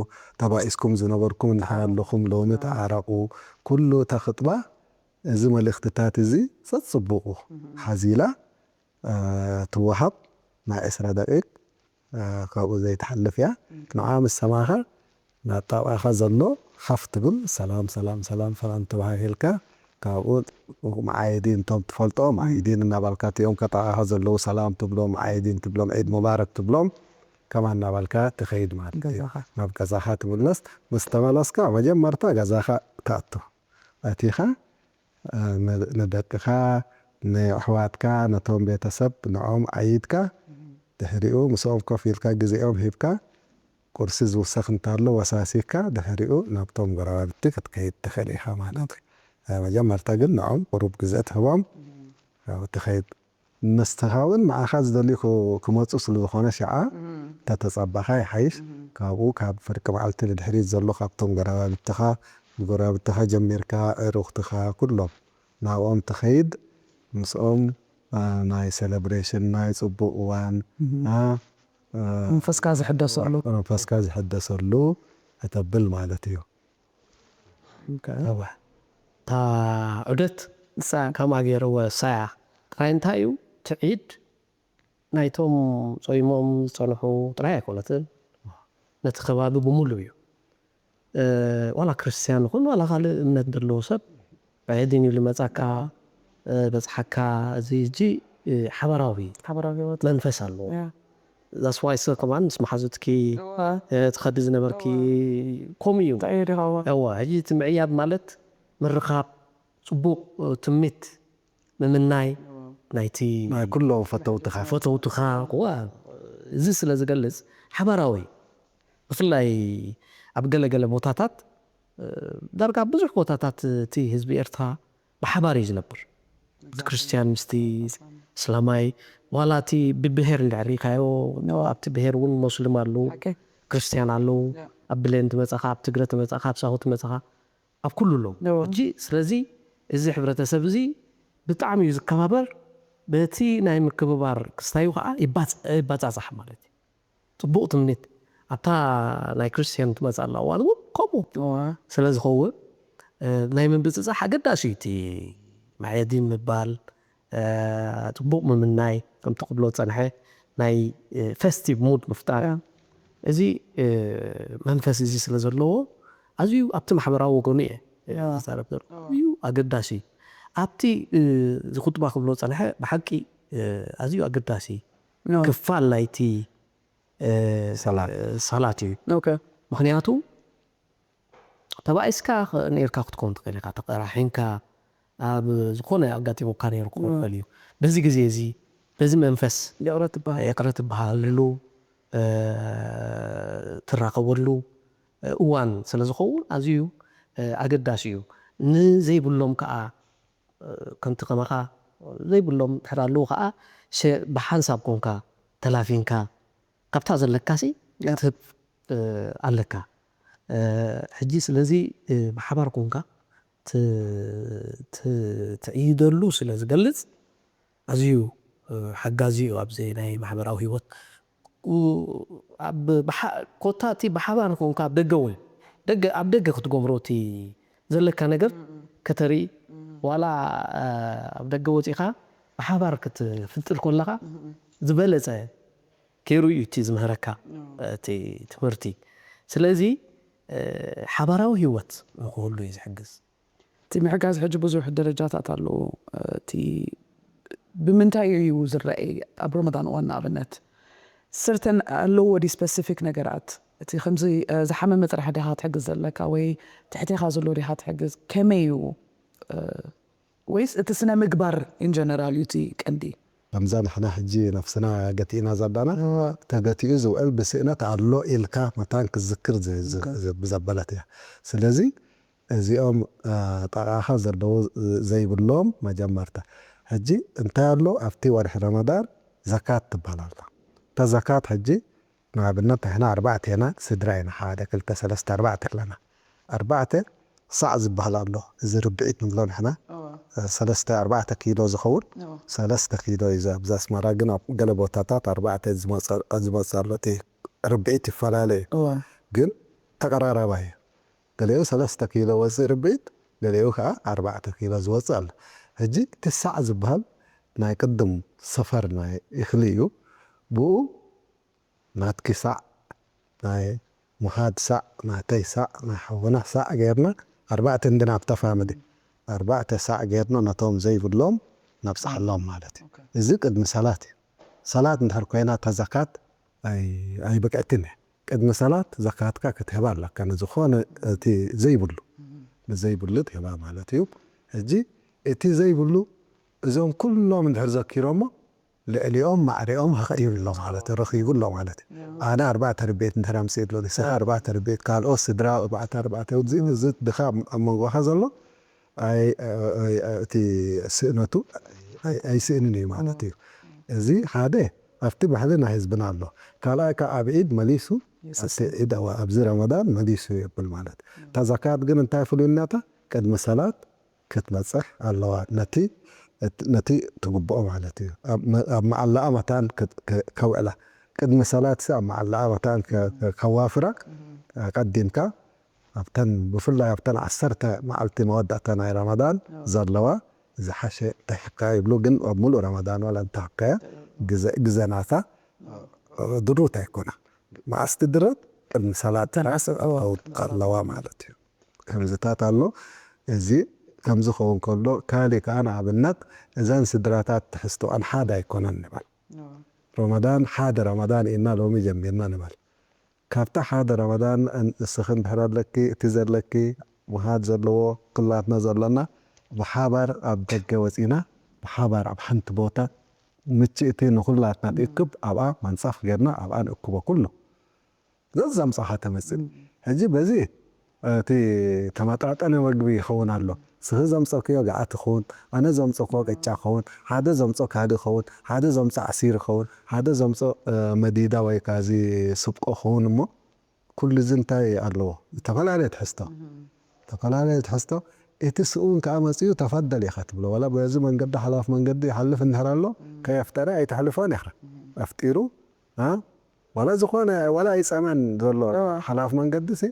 ተባኢስኩም ዝነበርኩም እንድሕር ኣለኹም ሎሚ ተዓረቑ ኩሉ እታ ክጥባ እዚ መልእኽትታት እዚ ጸጽቡቑ ሓዚላ ትወሃብ ናይ ዕስራ ደቂቅ ካብኡ ዘይትሓልፍ እያ ንዓ ምስ ሰማኻ ናጣብኣኻ ዘሎ ሓፍ ትብል ሰላም ሰላም ሰላም ሰላም ተባሃሂልካ ካብኡ መዓይዲን እቶም ትፈልጦ መዓይዲን እናባልካ እቲኦም ከጣቃኻ ዘለዉ ሰላም ትብሎም መዓይዲን ትብሎም ዒድ ሙባረክ ትብሎም ከማን እናባልካ ትኸይድ ማለት እዩ ናብ ገዛኻ ትምለስ ምስ ተመለስካ መጀመርታ ገዛኻ ትኣቱ ኣቲኻ ንደቅኻ ንኣሕዋትካ ነቶም ቤተሰብ ንዖም ዓይድካ ድሕሪኡ ምስኦም ኮፍ ኢልካ ግዜኦም ሂብካ ቁርሲ ዝውሰኽ እንተሎ ወሳሲካ ድሕሪኡ ናብቶም ጎረባብቲ ክትከይድ ትኽእል ኢኻ ማለት እዩ። መጀመርታ ግን ንዖም ቁሩብ ግዜ ትህቦም ትኸይድ ንስኻ እውን ንዓኻ ዝደልዩ ክ- ክመፁ ስለ ዝኾነ ሽዓ እንተተፀበኻ ይሓይሽ። ካብኡ ካብ ፍርቂ መዓልቲ ንድሕሪት ዘሎ ካብቶም ጎረባብትኻ ጎረባብትኻ ጀሚርካ ዕሩኽትኻ ኩሎም ናብኦም ትኸይድ ምስኦም ናይ celebration ናይ ፅቡቕ እዋን መንፈስካ ዝሕደሰሉ መንፈስካ ዝሕደሰሉ እተብል ማለት እዩ። እታ ዑደት ከማ ገይርዎ ሳያ ጥራይ እንታይ እዩ ትዒድ ናይቶም ጾይሞም ዝጸንሑ ጥራይ ኣይኮነትን፣ ነቲ ከባቢ ብምሉእ እዩ። ዋላ ክርስትያን ይኹን ዋላ ካልእ እምነት ዘለዎ ሰብ ኣየድን እዩ ልመጻካ በጽሓካ። እዚ ሕጂ ሓበራዊ ሓበራዊ ህይወት መንፈስ ኣለዎ። ዛስዋይ ስ ከማን ምስ መሓዙትኪ ትኸዲ ዝነበርኪ ከምኡ እዩ። ተቐይርኻ እዋ ሕጂ እቲ ምዕያብ ማለት ምርኻብ፣ ጽቡቕ ትምኒት ምምናይ ናይቲ ናይ ኩሎም ፈተውትኻ ፈተውትኻ እዋ እዚ ስለ ዝገልጽ ሓባራዊ ብፍላይ ኣብ ገለገለ ቦታታት ዳርጋ ብዙሕ ቦታታት እቲ ህዝቢ ኤርትራ ብሓባር እዩ ዝነብር። እቲ ክርስትያን ምስቲ እስላማይ ዋላ እቲ ብብሄር እንድሕር ሪኢኻዮ ኣብቲ ብሄር እውን ሞስሊም ኣለዉ፣ ክርስትያን ኣለዉ። ኣብ ብሌን ትመጻኻ፣ ኣብ ትግረ ትመጻኻ፣ ኣብ ሳሆ ትመጻኻ ኣብ ኩሉ ኣለዉ። ሕጂ ስለዚ እዚ ሕብረተሰብ እዚ ብጣዕሚ እዩ ዝከባበር። በቲ ናይ ምክብባር ክስታዩ ከዓ ይባጻጻሕ ማለት እዩ። ፅቡቕ ትምኒት ኣብታ ናይ ክርስትያን ትመፅእ ኣላ እዋን እውን ከምኡ ስለ ዝኸውን ናይ ምብፅፃሕ ኣገዳሲ እዩ። እቲ ማዕየዲ ምባል ፅቡቕ ምምናይ ከምቲ ክብሎ ፀንሐ ናይ ፌስቲቭ ሙድ ምፍጣር እዚ መንፈስ እዚ ስለ ዘለዎ ኣዝዩ ኣብቲ ማሕበራዊ ወገኑ እየ ዝዛረብ ዘሎ እዩ ኣገዳሲ ኣብቲ ዝኩጥባ ክብሎ ፀንሐ ብሓቂ ኣዝዩ ኣገዳሲ ክፋል ናይቲ ሰላት እዩ። ምክንያቱ ተባኢስካ ነርካ ክትከውን ትኽእል ኢካ፣ ተቀራሒንካ ኣብ ዝኾነ ኣጋጢሙካ ነይሩ ክኾን ይኽእል እዩ። በዚ ግዜ እዚ በዚ መንፈስ ይቕረ ትበሃለሉ ትራኸበሉ እዋን ስለ ዝኸውን ኣዝዩ ኣገዳሲ እዩ። ንዘይብሎም ከዓ ከምቲ ከማኻ ዘይብሎም ድሕር ኣለዉ ከዓ ብሓንሳብ ኮንካ ተላፊንካ ካብታ ዘለካሲ ክትህብ ኣለካ። ሕጂ ስለዚ ብሓባር ኮንካ ትዕይደሉ ስለ ዝገልፅ ኣዝዩ ሓጋዚ እዩ ኣብዚ ናይ ማሕበራዊ ህይወት። ኮታ እቲ ብሓባር ኮንካ ኣብ ደገ እውን ደገ ኣብ ደገ ክትገብሮ እቲ ዘለካ ነገር ከተርኢ ዋላ ኣብ ደገ ወፂኻ ብሓባር ክትፍጥር ከለኻ ዝበለፀ ገይሩ እዩ እቲ ዝምህረካ እቲ ትምህርቲ። ስለዚ ሓባራዊ ህይወት ንክህሉ እዩ ዝሕግዝ። እቲ ምሕጋዝ ሕጂ ብዙሕ ደረጃታት ኣለዎ። እቲ ብምንታይ እዩ ዝረኣይ? ኣብ ረመዳን እዋን ንኣብነት ሰርተን ኣለዎ ዲ ስፐሲፊክ ነገራት እቲ ከምዚ ዝሓመመ ጥራሕ ዲኻ ትሕግዝ ዘለካ ወይ ትሕቴኻ ዘሎ ዲኻ ትሕግዝ ከመይ እዩ ወይስ እቲ ስነ ምግባር ኢንጀነራል እዩ እቲ ቀንዲ? ከምዛ ንሕና ሕጂ ነፍስና ገቲእና ዘላና ተገቲኡ ዝውዕል ብስእነት ኣሎ ኢልካ መታን ክዝክር ብዘበለት እያ። ስለዚ እዚኦም ጠቓኻ ዘለዎ ዘይብሎም መጀመርታ ሕጂ እንታይ ኣሎ ኣብቲ ወርሒ ረመዳን ዘካት ትበሃል ኣላ። እታ ዘካት ሕጂ ንኣብነት ንሕና ኣርባዕተ ኢና ስድራ ኢና ሓደ ክልተ ሰለስተ ኣርባዕተ ኣለና። ኣርባዕተ ሳዕ ዝበሃል ኣሎ እዚ ርብዒት ንብሎ ንሕና ሰለስተ ኣርባዕተ ኪሎ ዝኸውን ሰለስተ ኪሎ እዩ ኣብዚ ኣስመራ ግን ኣብ ገለ ቦታታት ኣርባዕተ ዝመፅ ኣሎ እቲ ርብዒት ይፈላለ እዩ ግን ተቀራራባይ እዩ። ገሊኡ ሰለስተ ኪሎ ወፅእ ርብዒት ገሊኡ ከዓ ኣርባዕተ ኪሎ ዝወፅእ ኣሎ። ሕጂ እቲ ሳዕ ዝበሃል ናይ ቅድም ሰፈር ናይ እኽሊ እዩ። ብኡ ናትኪ ሳዕ ናይ ሙሃድ ሳዕ ናተይ ሳዕ ናይ ሓውና ሳዕ ገይርና ኣርባዕተ እንድና ኣብታ ፋምሊ ኣርባዕተ ሳዕ ገይርና ነቶም ዘይብሎም ነብፅሓሎም ማለት እዩ። እዚ ቅድሚ ሰላት እዩ። ሰላት እንድሕር ኮይና እታ ዘካት ኣይበቅዕትን እያ። ቅድሚ ሰላት ዘካትካ ክትህባ ኣለካ ንዝኾነ እቲ ዘይብሉ ንዘይብሉ ትህባ ማለት እዩ። ሕጂ እቲ ዘይብሉ እዞም ኩሎም እንድሕር ዘኪሮሞ ልዕሊኦም ማዕሪኦም ይብሎ ማለት ረኺቡ ኣሎ ማለት እዩ። ኣነ ኣርባዕተ ርቤት እንድሕር ኣምፅእ ኣሎ ንስኻ ኣርባዕተ ርቤት ካልኦት ስድራ ኣርባዕተ ኣርባዕተ እዚ ድኻ ኣብ መንጎኻ ዘሎ እቲ ስእነቱ ኣይ- ኣይስእንን እዩ ማለት እዩ። እዚ ሓደ ኣብቲ ባህሊ ናይ ህዝብና ኣሎ። ካልኣይ ከዓ ኣብ ዒድ መሊሱ ኣብቲ ዒድ ኣዋ- ኣብዚ ረመዳን መሊሱ የብል ማለት። እታ ዘካት ግን እንታይ ፍሉይነታ? ቅድሚ ሰላት ክትበጽሕ ኣለዋ፣ ነቲ እቲ- ነቲ ትግብኦ ማለት እዩ። ኣብ መ- ኣብ መዓላኣ መታን ክት- ከ- ከውዕላ ቅድሚ ሰላት ኣብ መዓላኣ መታን ከ- ከ- ከዋፍራ ኣቀዲምካ ኣብተን ብፍላይ ኣብተን ዓሰርተ መዓልቲ መወዳእታ ናይ ረመዳን ዘለዋ ዝሓሸ ተሕካ ይብሉ። ግን ኣብ ሙሉእ ረመዳን ዋላ እንተሕካያ ግዘ- ግዘናታ ድሩት ኣይኮና። መዓስ ትድረት? ቅድሚ ሰላት ተራስ ኣለዋ ማለት እዩ። ከምዝታት ኣሎ። እዚ ከምዚ ኸውን ከሎ ካሊ ከዓ ንኣብነት እዘን ስድራታት ትሕዝቶኣን ሓደ ኣይኮነን ንበል። ረመዳን ሓደ ረመዳን ኢና ሎሚ ጀሚርና ንበል። ካብቲ ሓደ ረመዳን እን- እስኺ እንድሕር ኣለኪ እቲ ዘለኪ ምሃድ ዘለዎ ኩላትና ዘሎና ብሓባር ኣብ ደገ ወፂና ብሓባር ኣብ ሓንቲ ቦታ ምችእቲ ንኩላትና ትእክብ ኣብኣ መንፃፍ ጌርና ኣብኣ ንእክቦ ኩሉ ዘዛምፃኻ ተመፅእ። ሕጂ በዚ እቲ ተመጣጠነ መግቢ ይኸውን ኣሎ። ስኺ ዘምፀክዮ ገዓት ይኸውን፣ ኣነ ዘምፀክዎ ቅጫ ይኸውን፣ ሓደ ዘምፆ ካልእ ይኸውን፣ ሓደ ዘምፆ ዓሲር ይኸውን፣ ሓደ ዘምፆ መዲዳ ወይ ከዓ እዚ ስብቆ ይኸውን። እሞ ኩሉ እዚ እንታይ ኣለዎ? ዝተፈላለየ ትሕዝቶ፣ ዝተፈላለየ ትሕዝቶ። እቲ ስኡን ከዓ መፅኡ ተፈደል ኢኻ ትብሎ። ዋላ በዚ መንገዲ ሓላፍ መንገዲ ይሓልፍ እንድሕር ኣሎ ከየፍጠረ ኣይተሕልፎን ኢኻ። ኣፍጢሩ እ? ዋላ ዝኾነ ዋላ ኣይፀመን ዘሎ ሓላፍ መንገዲ ሲ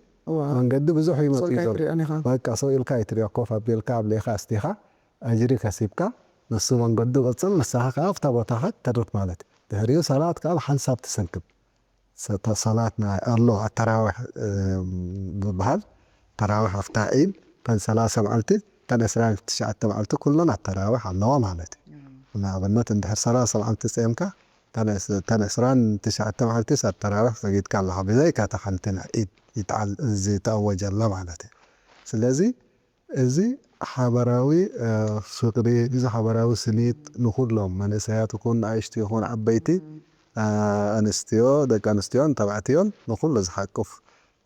መንገዲ ብዙሕ ይመፅእ ዘሎ። በቃ ሰው ኢልካ ኣይትሪኦ፣ ኮፍ ኣቢልካ ኣብሊዕካ ኣስቲኻ ኣጅሪ ከሲብካ ንሱ መንገዱ ይቕፅል፣ ንስኻ ከዓ ኣብታ ቦታኻ ትተርፍ ማለት እዩ። ድሕሪኡ ሰላት ከዓ ብሓንሳብ ትሰግድ። ሰ- ሰላት ናይ ኣሎ ኣተራዊሕ ዝበሃል ተራዊሕ ኣብታ ዒድ ተን ሰላሳ መዓልቲ ተን ዕስራን ትሽዓተ መዓልቲ ኩለን ኣተራዊሕ ኣለዋ ማለት እዩ። ንኣብነት እንድሕር ሰላሳ መዓልቲ ፂምካ ተን ዕስራን ትሽዓተ መዓልቲ ኣተራዊሕ ሰጊድካ ኣለኻ ብዘይካ ተሓንቲ ናይ ዒድ ይትዓል ዝተኣወጀላ ማለት እዩ። ስለዚ እዚ ሓበራዊ ፍቕሪ፣ እዚ ሓበራዊ ስኒት ንኹሎም መንእሰያት ይኹን ንኣሽቱ ይኹን ዓበይቲ፣ ኣንስትዮ፣ ደቂ ኣንስትዮን ተባዕትዮን ንኹሉ ዝሓቅፍ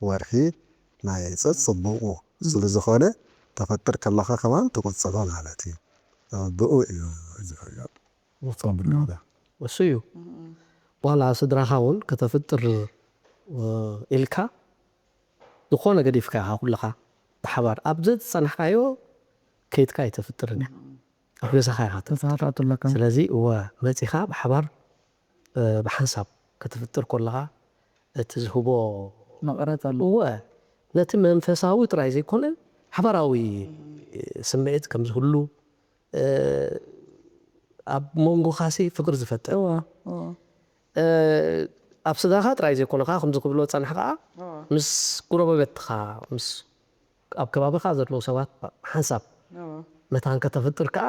ወርሒ ናይ ጸጽብቑ ስለ ዝኾነ ተፈጥር ከለኻ ከማን ትቕጽሎ ማለት እዩ። ብኡ እዩ ዝሕገር። እሱ እዩ። ዋላ ስድራኻ እውን ከተፍጥር ኢልካ ዝኾነ ገዲፍካ ኢኻ ኩልኻ ብሓባር ኣብ ዘዝጸናሕካዮ ከይድካ ኣይተፍጥርን እያ። ኣብ ገዛኻ ኢኻ ተፍጥር። ስለዚ እወ መጺኻ ብሓባር ብሓንሳብ ከተፍጥር ከለኻ እቲ ዝህቦ መቐረት ኣሎ። እወ ነቲ መንፈሳዊ ጥራይ ዘይኮነ ሓባራዊ ስምዒት ከም ዝህሉ ኣብ መንጎኻሲ ፍቅሪ ዝፈጥር ኣብ ስድራኻ ጥራይ ዘይኮነ ከዓ ከምዚ ክብሎ ዝፀንሐ ከዓ ምስ ጎረባብትኻ ምስ ኣብ ከባቢኻ ዘለዉ ሰባት ሓንሳብ መታን ከተፍጥር ከዓ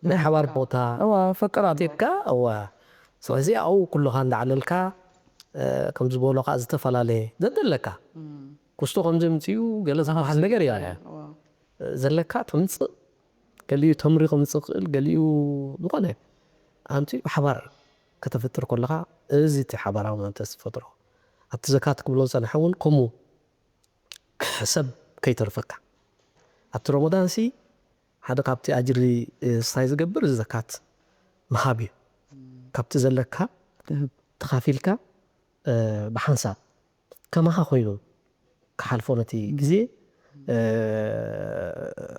ናይ ሓባር ቦታ እዋ ፈቅር ኣሎ። ቴካ እዋ ስለዚ ኣብኡ ኩልኻ እንዳዓለልካ ከም ዝበሎ ከዓ ዝተፈላለየ ዘደለካ ኩስቶ ከምዚ ምፅኡ ገለ ዝበሃል ነገር እያ ዘለካ ተምፅእ ገሊኡ ተምሪ ከምፅእ ክእል ገሊኡ ዝኾነ ኣንቲ ብሓባር ከተፍጥር ከለኻ እዚ እቲ ሓባራዊ መንፈስ ዝፈጥሮ ኣብቲ ዘካት ክብሎ ዝፀንሐ እውን ከምኡ ሰብ ከይተርፈካ ኣብቲ ረመዳን ሲ ሓደ ካብቲ ኣጅሪ ስታይ ዝገብር እዚ ዘካት ምሃብ እዩ ካብቲ ዘለካ ተኻፊልካ ብሓንሳብ ከማኻ ኮይኑ ክሓልፎ ነቲ ግዜ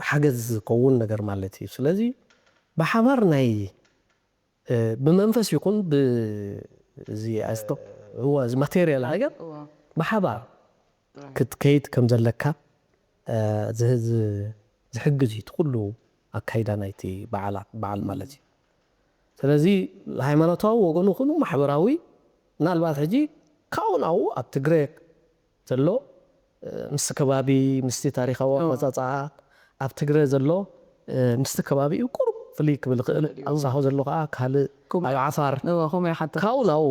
ሓገዝ ዝከውን ነገር ማለት እዩ ስለዚ ብሓባር ናይ ብመንፈስ ይኹን ብዚ ኣስቶ እዚ ማቴሪያል ነገር ብሓባር ክትከይድ ከም ዘለካ ዝሕግዝ እዩ እቲ ኩሉ ኣካይዳ ናይቲ በዓላት በዓል ማለት እዩ ስለዚ ሃይማኖታዊ ወገኑ ኩኑ ማሕበራዊ ምናልባት ሕጂ ካብኡ ናብኡ ኣብ ትግረ ዘሎ ምስቲ ከባቢ ምስቲ ታሪኻዊ ኣመፃፅኣ ኣብ ትግረ ዘሎ ምስቲ ከባቢኡ ቁሩብ ፍልይ ክብል ይኽእል ኣብዛሆ ዘሎ ከዓ ካልእ ኣብ ዓፋር ካብኡ ናብኡ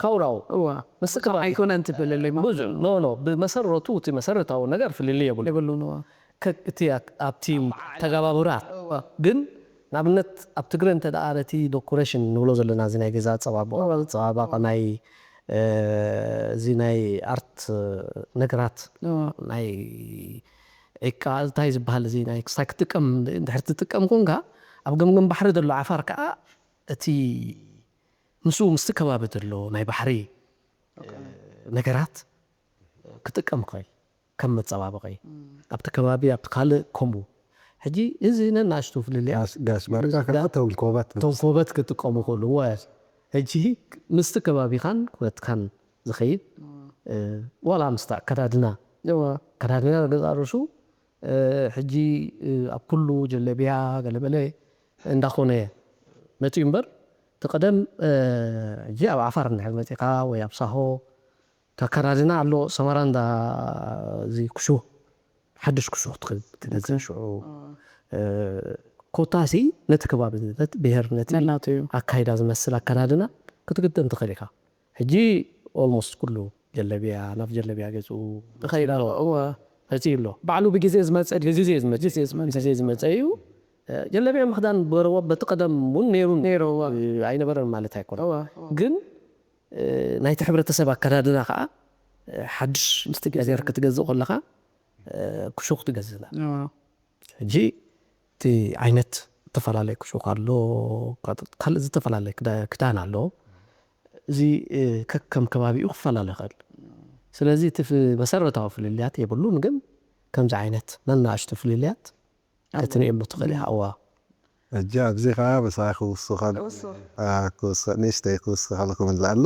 ካብኡ ናብኡ ምስቲ ከባቢ ኣይኮነን ትፍልልይ ብዙሕ ኖ ኖ ብመሰረቱ እቲ መሰረታዊ ነገር ፍልልይ የብሉ የብሉን እቲ ኣብቲ ተጋባብራ ግን ንኣብነት ኣብ ትግረ እንተ ደኣ ነቲ ዶኮሬሽን ንብሎ ዘለና እዚ ናይ ገዛ ኣፀባብቆ ኣፀባባቂ ናይ እዚ ናይ ኣርት ነገራት ናይ ዒቃ እንታይ ዝበሃል እዚ ናይ ክሳይ ክትጥቀም እንድሕር ትጥቀም ኮንካ ኣብ ገምገም ባሕሪ ዘሎ ዓፋር ከዓ እቲ ምስኡ ምስቲ ከባቢ ዘሎ ናይ ባሕሪ ነገራት ክጥቀም ይኽእል ከም መፀባበቂ። ኣብቲ ከባቢ ኣብቲ ካልእ ከምኡ። ሕጂ እዚ ነናእሽቱ ፍልልያ ጋስ በርካ ከኣ ተንኮበት ተንኮበት ክጥቀሙ ይኽእሉ። እወ፣ ሕጂ ምስቲ ከባቢኻን ኩነትካን ዝኸይድ ዋላ ምስቲ ኣከዳድና ኣከዳድና ገዛ ርእሱ ሕጂ ኣብ ኩሉ ጀለቢያ ገለመለ እንዳኾነ መፅኡ እምበር፣ እቲ ቀደም ሕጂ ኣብ ዓፋር እንድሕር መፂኻ ወይ ኣብ ሳሆ ኣከዳድና ኣሎ። ሰመራ እንዳ እዚ ኩሹ ሓድሽ ኩሹ ክትገዝእ ሽዑ ኮታሲ ነቲ ከባቢ ነቲ ብሄር ነቲ ነናቱ እዩ። ኣካይዳ ዝመስል ኣከዳድና ክትግጥም ትኽእል ኢኻ። ሕጂ ኦልሞስት ኩሉ ጀለቢያ ናብ ጀለቢያ ገፁ ይኸይድ ኣሎ። እወ። መፂኡ ኣሎ። ባዕሉ ብግዜ ዝመፀ ድዩ? ብግዜ ዝመፀ ግዜ ዝመፀ። ግዜ ዝመፀ እዩ። ጀለቢያ ምኽዳን ብረወ በቲ ቀደም እውን ነይሩ ነይሩ፣ እወ። ኣይነበረን ማለት ኣይኮነ። እወ፣ እወ። ግን ናይቲ ሕብረተሰብ ኣከዳድና ከዓ ሓድሽ ነገር ክትገዝእ ከለኻ ክሹ ክትገዝእ። እወ። ሕጂ እቲ ዓይነት ዝተፈላለየ ክሹ ኣሎ፣ ካልእ ዝተፈላለየ ክዳ- ክዳን ኣሎ። እዚ ከከም ከባቢኡ ክፈላለ ይኽእል። ስለዚ እቲ ፍ- መሰረታዊ ፍልልያት የብሉን፣ ግን ከምዚ ዓይነት ነናእሽቱ ፍልልያት ክትርእየሉ ትኽእል ኢኻ። እዋ ሕጂ ኣብዚ ከዓ ምሳኺ ክውስኸል ክውስኸ ንእሽተይ ክውስኸልኩም ኣለኣሉ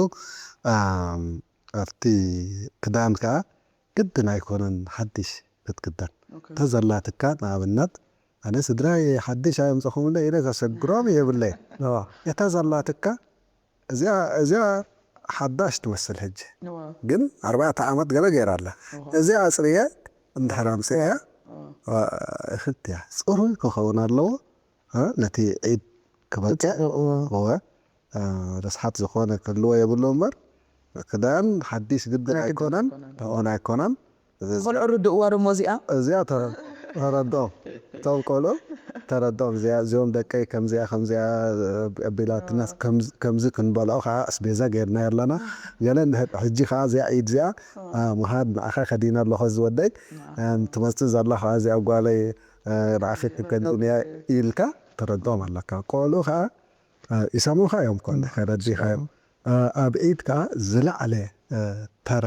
ኣብቲ ክዳን ከዓ ግድን ኣይኮነን ሓድሽ ክትክደን እታ ዘላትካ ንኣብነት ኣነ ስድራይ ሓድሽ ኣየምፀኹምለ ኢለ ዘሰግሮም የብለይ እታ ዘላትካ እዚኣ እዚኣ ሓዳሽ ትመስል ሕጂ ግን ኣርባዕተ ዓመት ገለ ገይራ ኣላ እዚኣ ኣፅርየ እንድሕር ኣምፅእያ እኽልትያ ፅሩይ ክኸውን ኣለዎ ነቲ ዒድ ክበፅሕ እወ ረስሓት ዝኾነ ክህልዎ የብሉ እምበር ክዳን ሓዲሽ ግድን ኣይኮነን ተኾን ኣይኮነን ቆልዑ ርድእዋ ደሞ እዚኣ እዚኣ ተረድኦም እቶም ቆልዑ ተረድኦም እዚኣ እዚኦም ደቀይ ከምዚኣ ከምዚኣ ኣቢላትና ከምዚ ክንበልዖ ከዓ ኣስቤዛ ገይርና ኣለና ገለ ሕጂ ከዓ እዚኣ ኢድ እዚኣ ምሃድ ንዓኻ ከዲና ኣለኹ ዝወደይ ትመፅእ ዘላ ከዓ እዚኣ ጓለይ ንዓኺ ክከድንያ ኢልካ ተረድኦም ኣለካ ቆልዑ ከዓ ይሰምዑኻ እዮም ኮነ ከረዲኻ እዮም ኣብ ዒድ ከዓ ዝለዓለ ተራ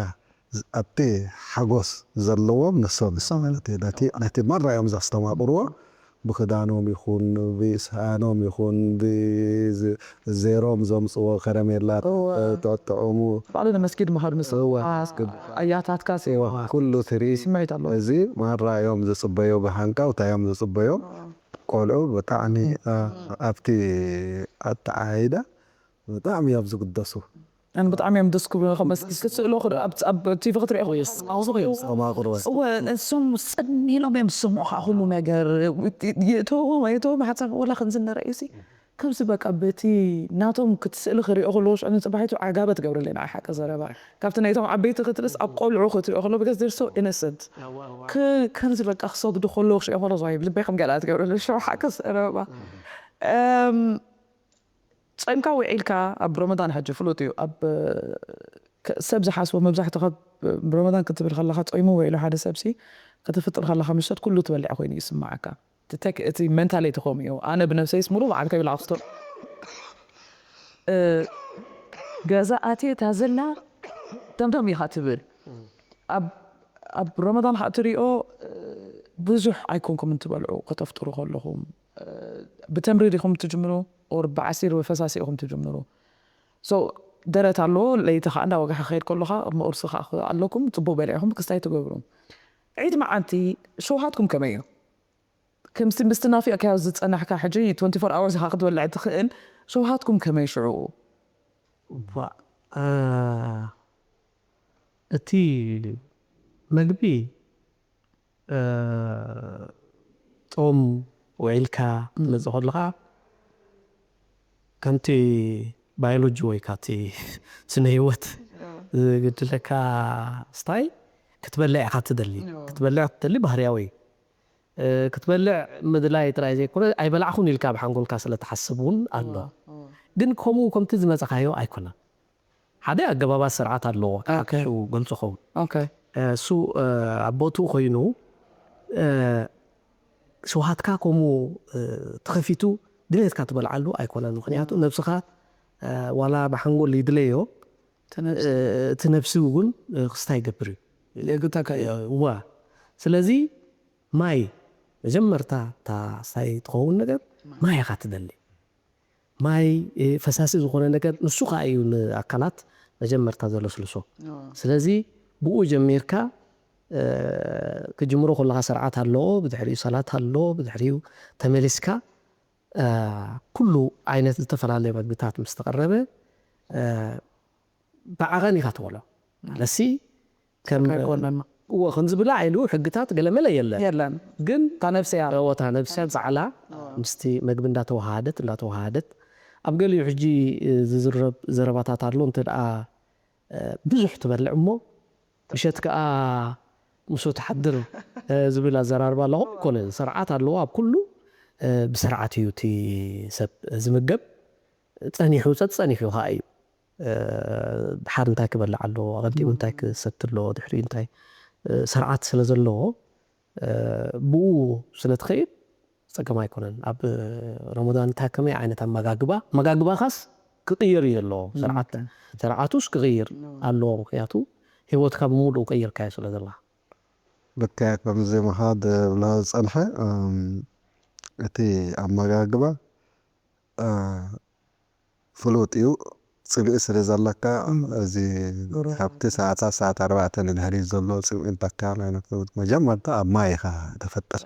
ኣብቲ ሓጎስ ዘለዎም ንሶም ነቲ መራ እዮም ዘስተማቕርዎ ብክዳኖም ይኹን ብስኣኖም ይኹን ብዜሮም ዘምፅዎ ከረሜላ ጠጥዑሙ ባዕሉ ንመስጊድ ምኻድ ምስ ኣያታትካ ኩሉ ትርኢ ስምዒት ኣለዎ እዚ ማራ እዮም ዝፅበዮ ብሃንቃውታ እዮም ዝፅበዮ ቆልዑ ብጣዕሚ ኣብቲ ኣተዓይዳ ብጣዕሚ እዮም ዝግደሱ ኣነ ብጣዕሚ እዮም ደስ ክብሉ ከም መስጊድ ክትስእሎ ኣብ ቲቪ ክትሪኦ ተማቅርወ እወ እሶም ጸኒሎም እዮም ዝሰምዑ ከዓ ኩሉ ነገር የእተዎም ኣየእተዎም ሓሳብ ወላ ክንዝነረ እዩ ከምዚ በቃ በቲ ናቶም ክትስእሊ ክሪኦ ከለዎ ሽዑ ንፅባሒቱ ዓጋበ ትገብርለይ ንዓይ ሓቂ ዘረባ ካብቲ ናይቶም ዓበይቲ ክትልስ ኣብ ቆልዑ ክትሪኦ ከሎ because they're so innocent ከምዚ በቃ ክሰግዱ ከለዉ ክሪኦ ከሎ ይ ልበይ ከም ገላ ትገብርለ ሽዑ ሓቂ ዘረባ ጾይምካ ውዒልካ ኣብ ረመዳን ሕጂ ፍሉጥ እዩ ኣብ ሰብ ዝሓስቦ መብዛሕትኻ ረመዳን ክትብል ከለኻ ጾይሙ ውዒሉ ሓደ ሰብሲ ክትፍጥር ከለኻ ምሸት ኩሉ ትበልዕ ኮይኑ ይስማዓካ እቲ ሜንታሊቲ ከምኡ እዩ ኣነ ብነብሰይስ ሙሉ በዓልከ ይብላ ክስቶ ገዛ ኣትየ እታ ዘላ ደምደም ኢኻ ትብል ኣብ ረመዳን ከዓ ትሪኦ ብዙሕ ኣይኮንኩም እንትበልዑ ከተፍጥሩ ከለኹም ብተምሪ ዲኹም ትጅምሩ ኦር ብዓሲር ወይ ፈሳሲ ኢኹም ትጅምሩ ደረት ኣለዎ ለይቲ ከዓ እንዳወግሐ ክኸይድ ከለካ ቅድሚ ቁርሲ ከዓ ኣለኩም ፅቡቅ በሊዕኩም ክስታይ ትገብሩ ዒድ መዓልቲ ሸውሃትኩም ከመይ እዩ ከምዚ ምስቲ ናፊቅካዮ ዝፀናሕካ ሕጂ twenty four hours ኢካ ክትበልዕ ትኽእል ሸውሃትኩም ከመይ ሽዑ እቲ መግቢ ጾም ውዒልካ ትመፅእ ከለኻ ከምቲ ባዮሎጂ ወይ ካቲ ስነ ህይወት ዝግድለካ ስታይ ክትበልዕ ኢኻ ትደሊ ክትበልዕ ክትደሊ ባህርያዊ ክትበልዕ ምድላይ ጥራይ ዘይኮነ ኣይበላዕኹን ኢልካ ኣብ ሓንጎልካ ስለ ትሓስብ እውን ኣሎ ግን ከምኡ ከምቲ ዝመፀኻዮ ኣይኮነን ሓደ ኣገባባት ስርዓት ኣለዎ ሓቅሹ ገልፆ ኸውን እሱ ኣብ ቦትኡ ኮይኑ ሸውሃትካ ከምኡ ተኸፊቱ ድሌትካ ትበልዓሉ ኣይኮነን። ምኽንያቱ ነብስኻ ዋላ ብሓንጎል ይድለዮ፣ እቲ ነብሲ እውን ክስታይ ይገብር እዩ። የግታካ እዩ። ዋ ስለዚ ማይ መጀመርታ እታ ስታይ ትኸውን ነገር ማይ ኢኻ ትደሊ። ማይ ፈሳሲ ዝኾነ ነገር ንሱ ከዓ እዩ ንኣካላት መጀመርታ ዘለስልሶ። ስለዚ ብኡ ጀሚርካ ክጅምሮ ከለካ ስርዓት ኣለዎ፣ ብድሕሪኡ ሰላት ኣሎ፣ ብድሕሪኡ ተመሊስካ ኩሉ ዓይነት ዝተፈላለየ መግብታት ምስ ተቐረበ ብዓቐን ኢኻ ትበልዖ። ማለትሲ ከም ኣይኮነን። እዎ ከም ዝብላዕ ኢሉ ሕግታት ገለመለ የለን። የለን። ግን እታ ነፍሲ እያ። እታ ነፍሲ እያ ባዕላ ምስቲ መግቢ እንዳተወሃደት እንዳተወሃደት ኣብ ገሊኡ ሕጂ ዝዝረብ ዘረባታት ኣሎ። እንተ ደኣ ብዙሕ ትበልዕ እሞ ምሸት ከኣ ምስኡ ትሓድር ዝብል ኣዘራርባ ኣለኹ። ኣይኮነን፣ ስርዓት ኣለዎ ኣብ ኩሉ። ብስርዓት እዩ እቲ ሰብ ዝምገብ። ጸኒሑ ጸጸኒሑ ከኣ እዩ ድሓር እንታይ ክበልዕ ኣለዎ፣ ኣቐዲሙ እንታይ ክሰቲ ኣለዎ፣ ድሕሪኡ እንታይ ስርዓት ስለ ዘለዎ ብኡ ስለ ትኸይድ ጸገም ኣይኮነን። ኣብ ረመዳን እንታይ ከመይ ዓይነት ኣመጋግባ፣ ኣመጋግባኻስ ክቕየር እዩ ዘለዎ። ስርዓት ስርዓቱስ ክቕይር ኣለዎ። ምኽንያቱ ህይወትካ ብምሉኡ ቀይርካዮ ስለ ዘለኻ። ልክዕ ከምዚ ምኻድ ዝብሎ ዝጸንሐ እቲ ኣመጋግባ ፍሉጥ እዩ። ጽግዒ ስለ ዘለካ እዚ ካብቲ ሰዓታት ሰዓት ኣርባዕተ ንድሕሪት ዘሎ ጽግዒ እንተካ ናይ ነፍሲ መጀመርታ ኣብ ማይ ኢኻ ተፈጥር።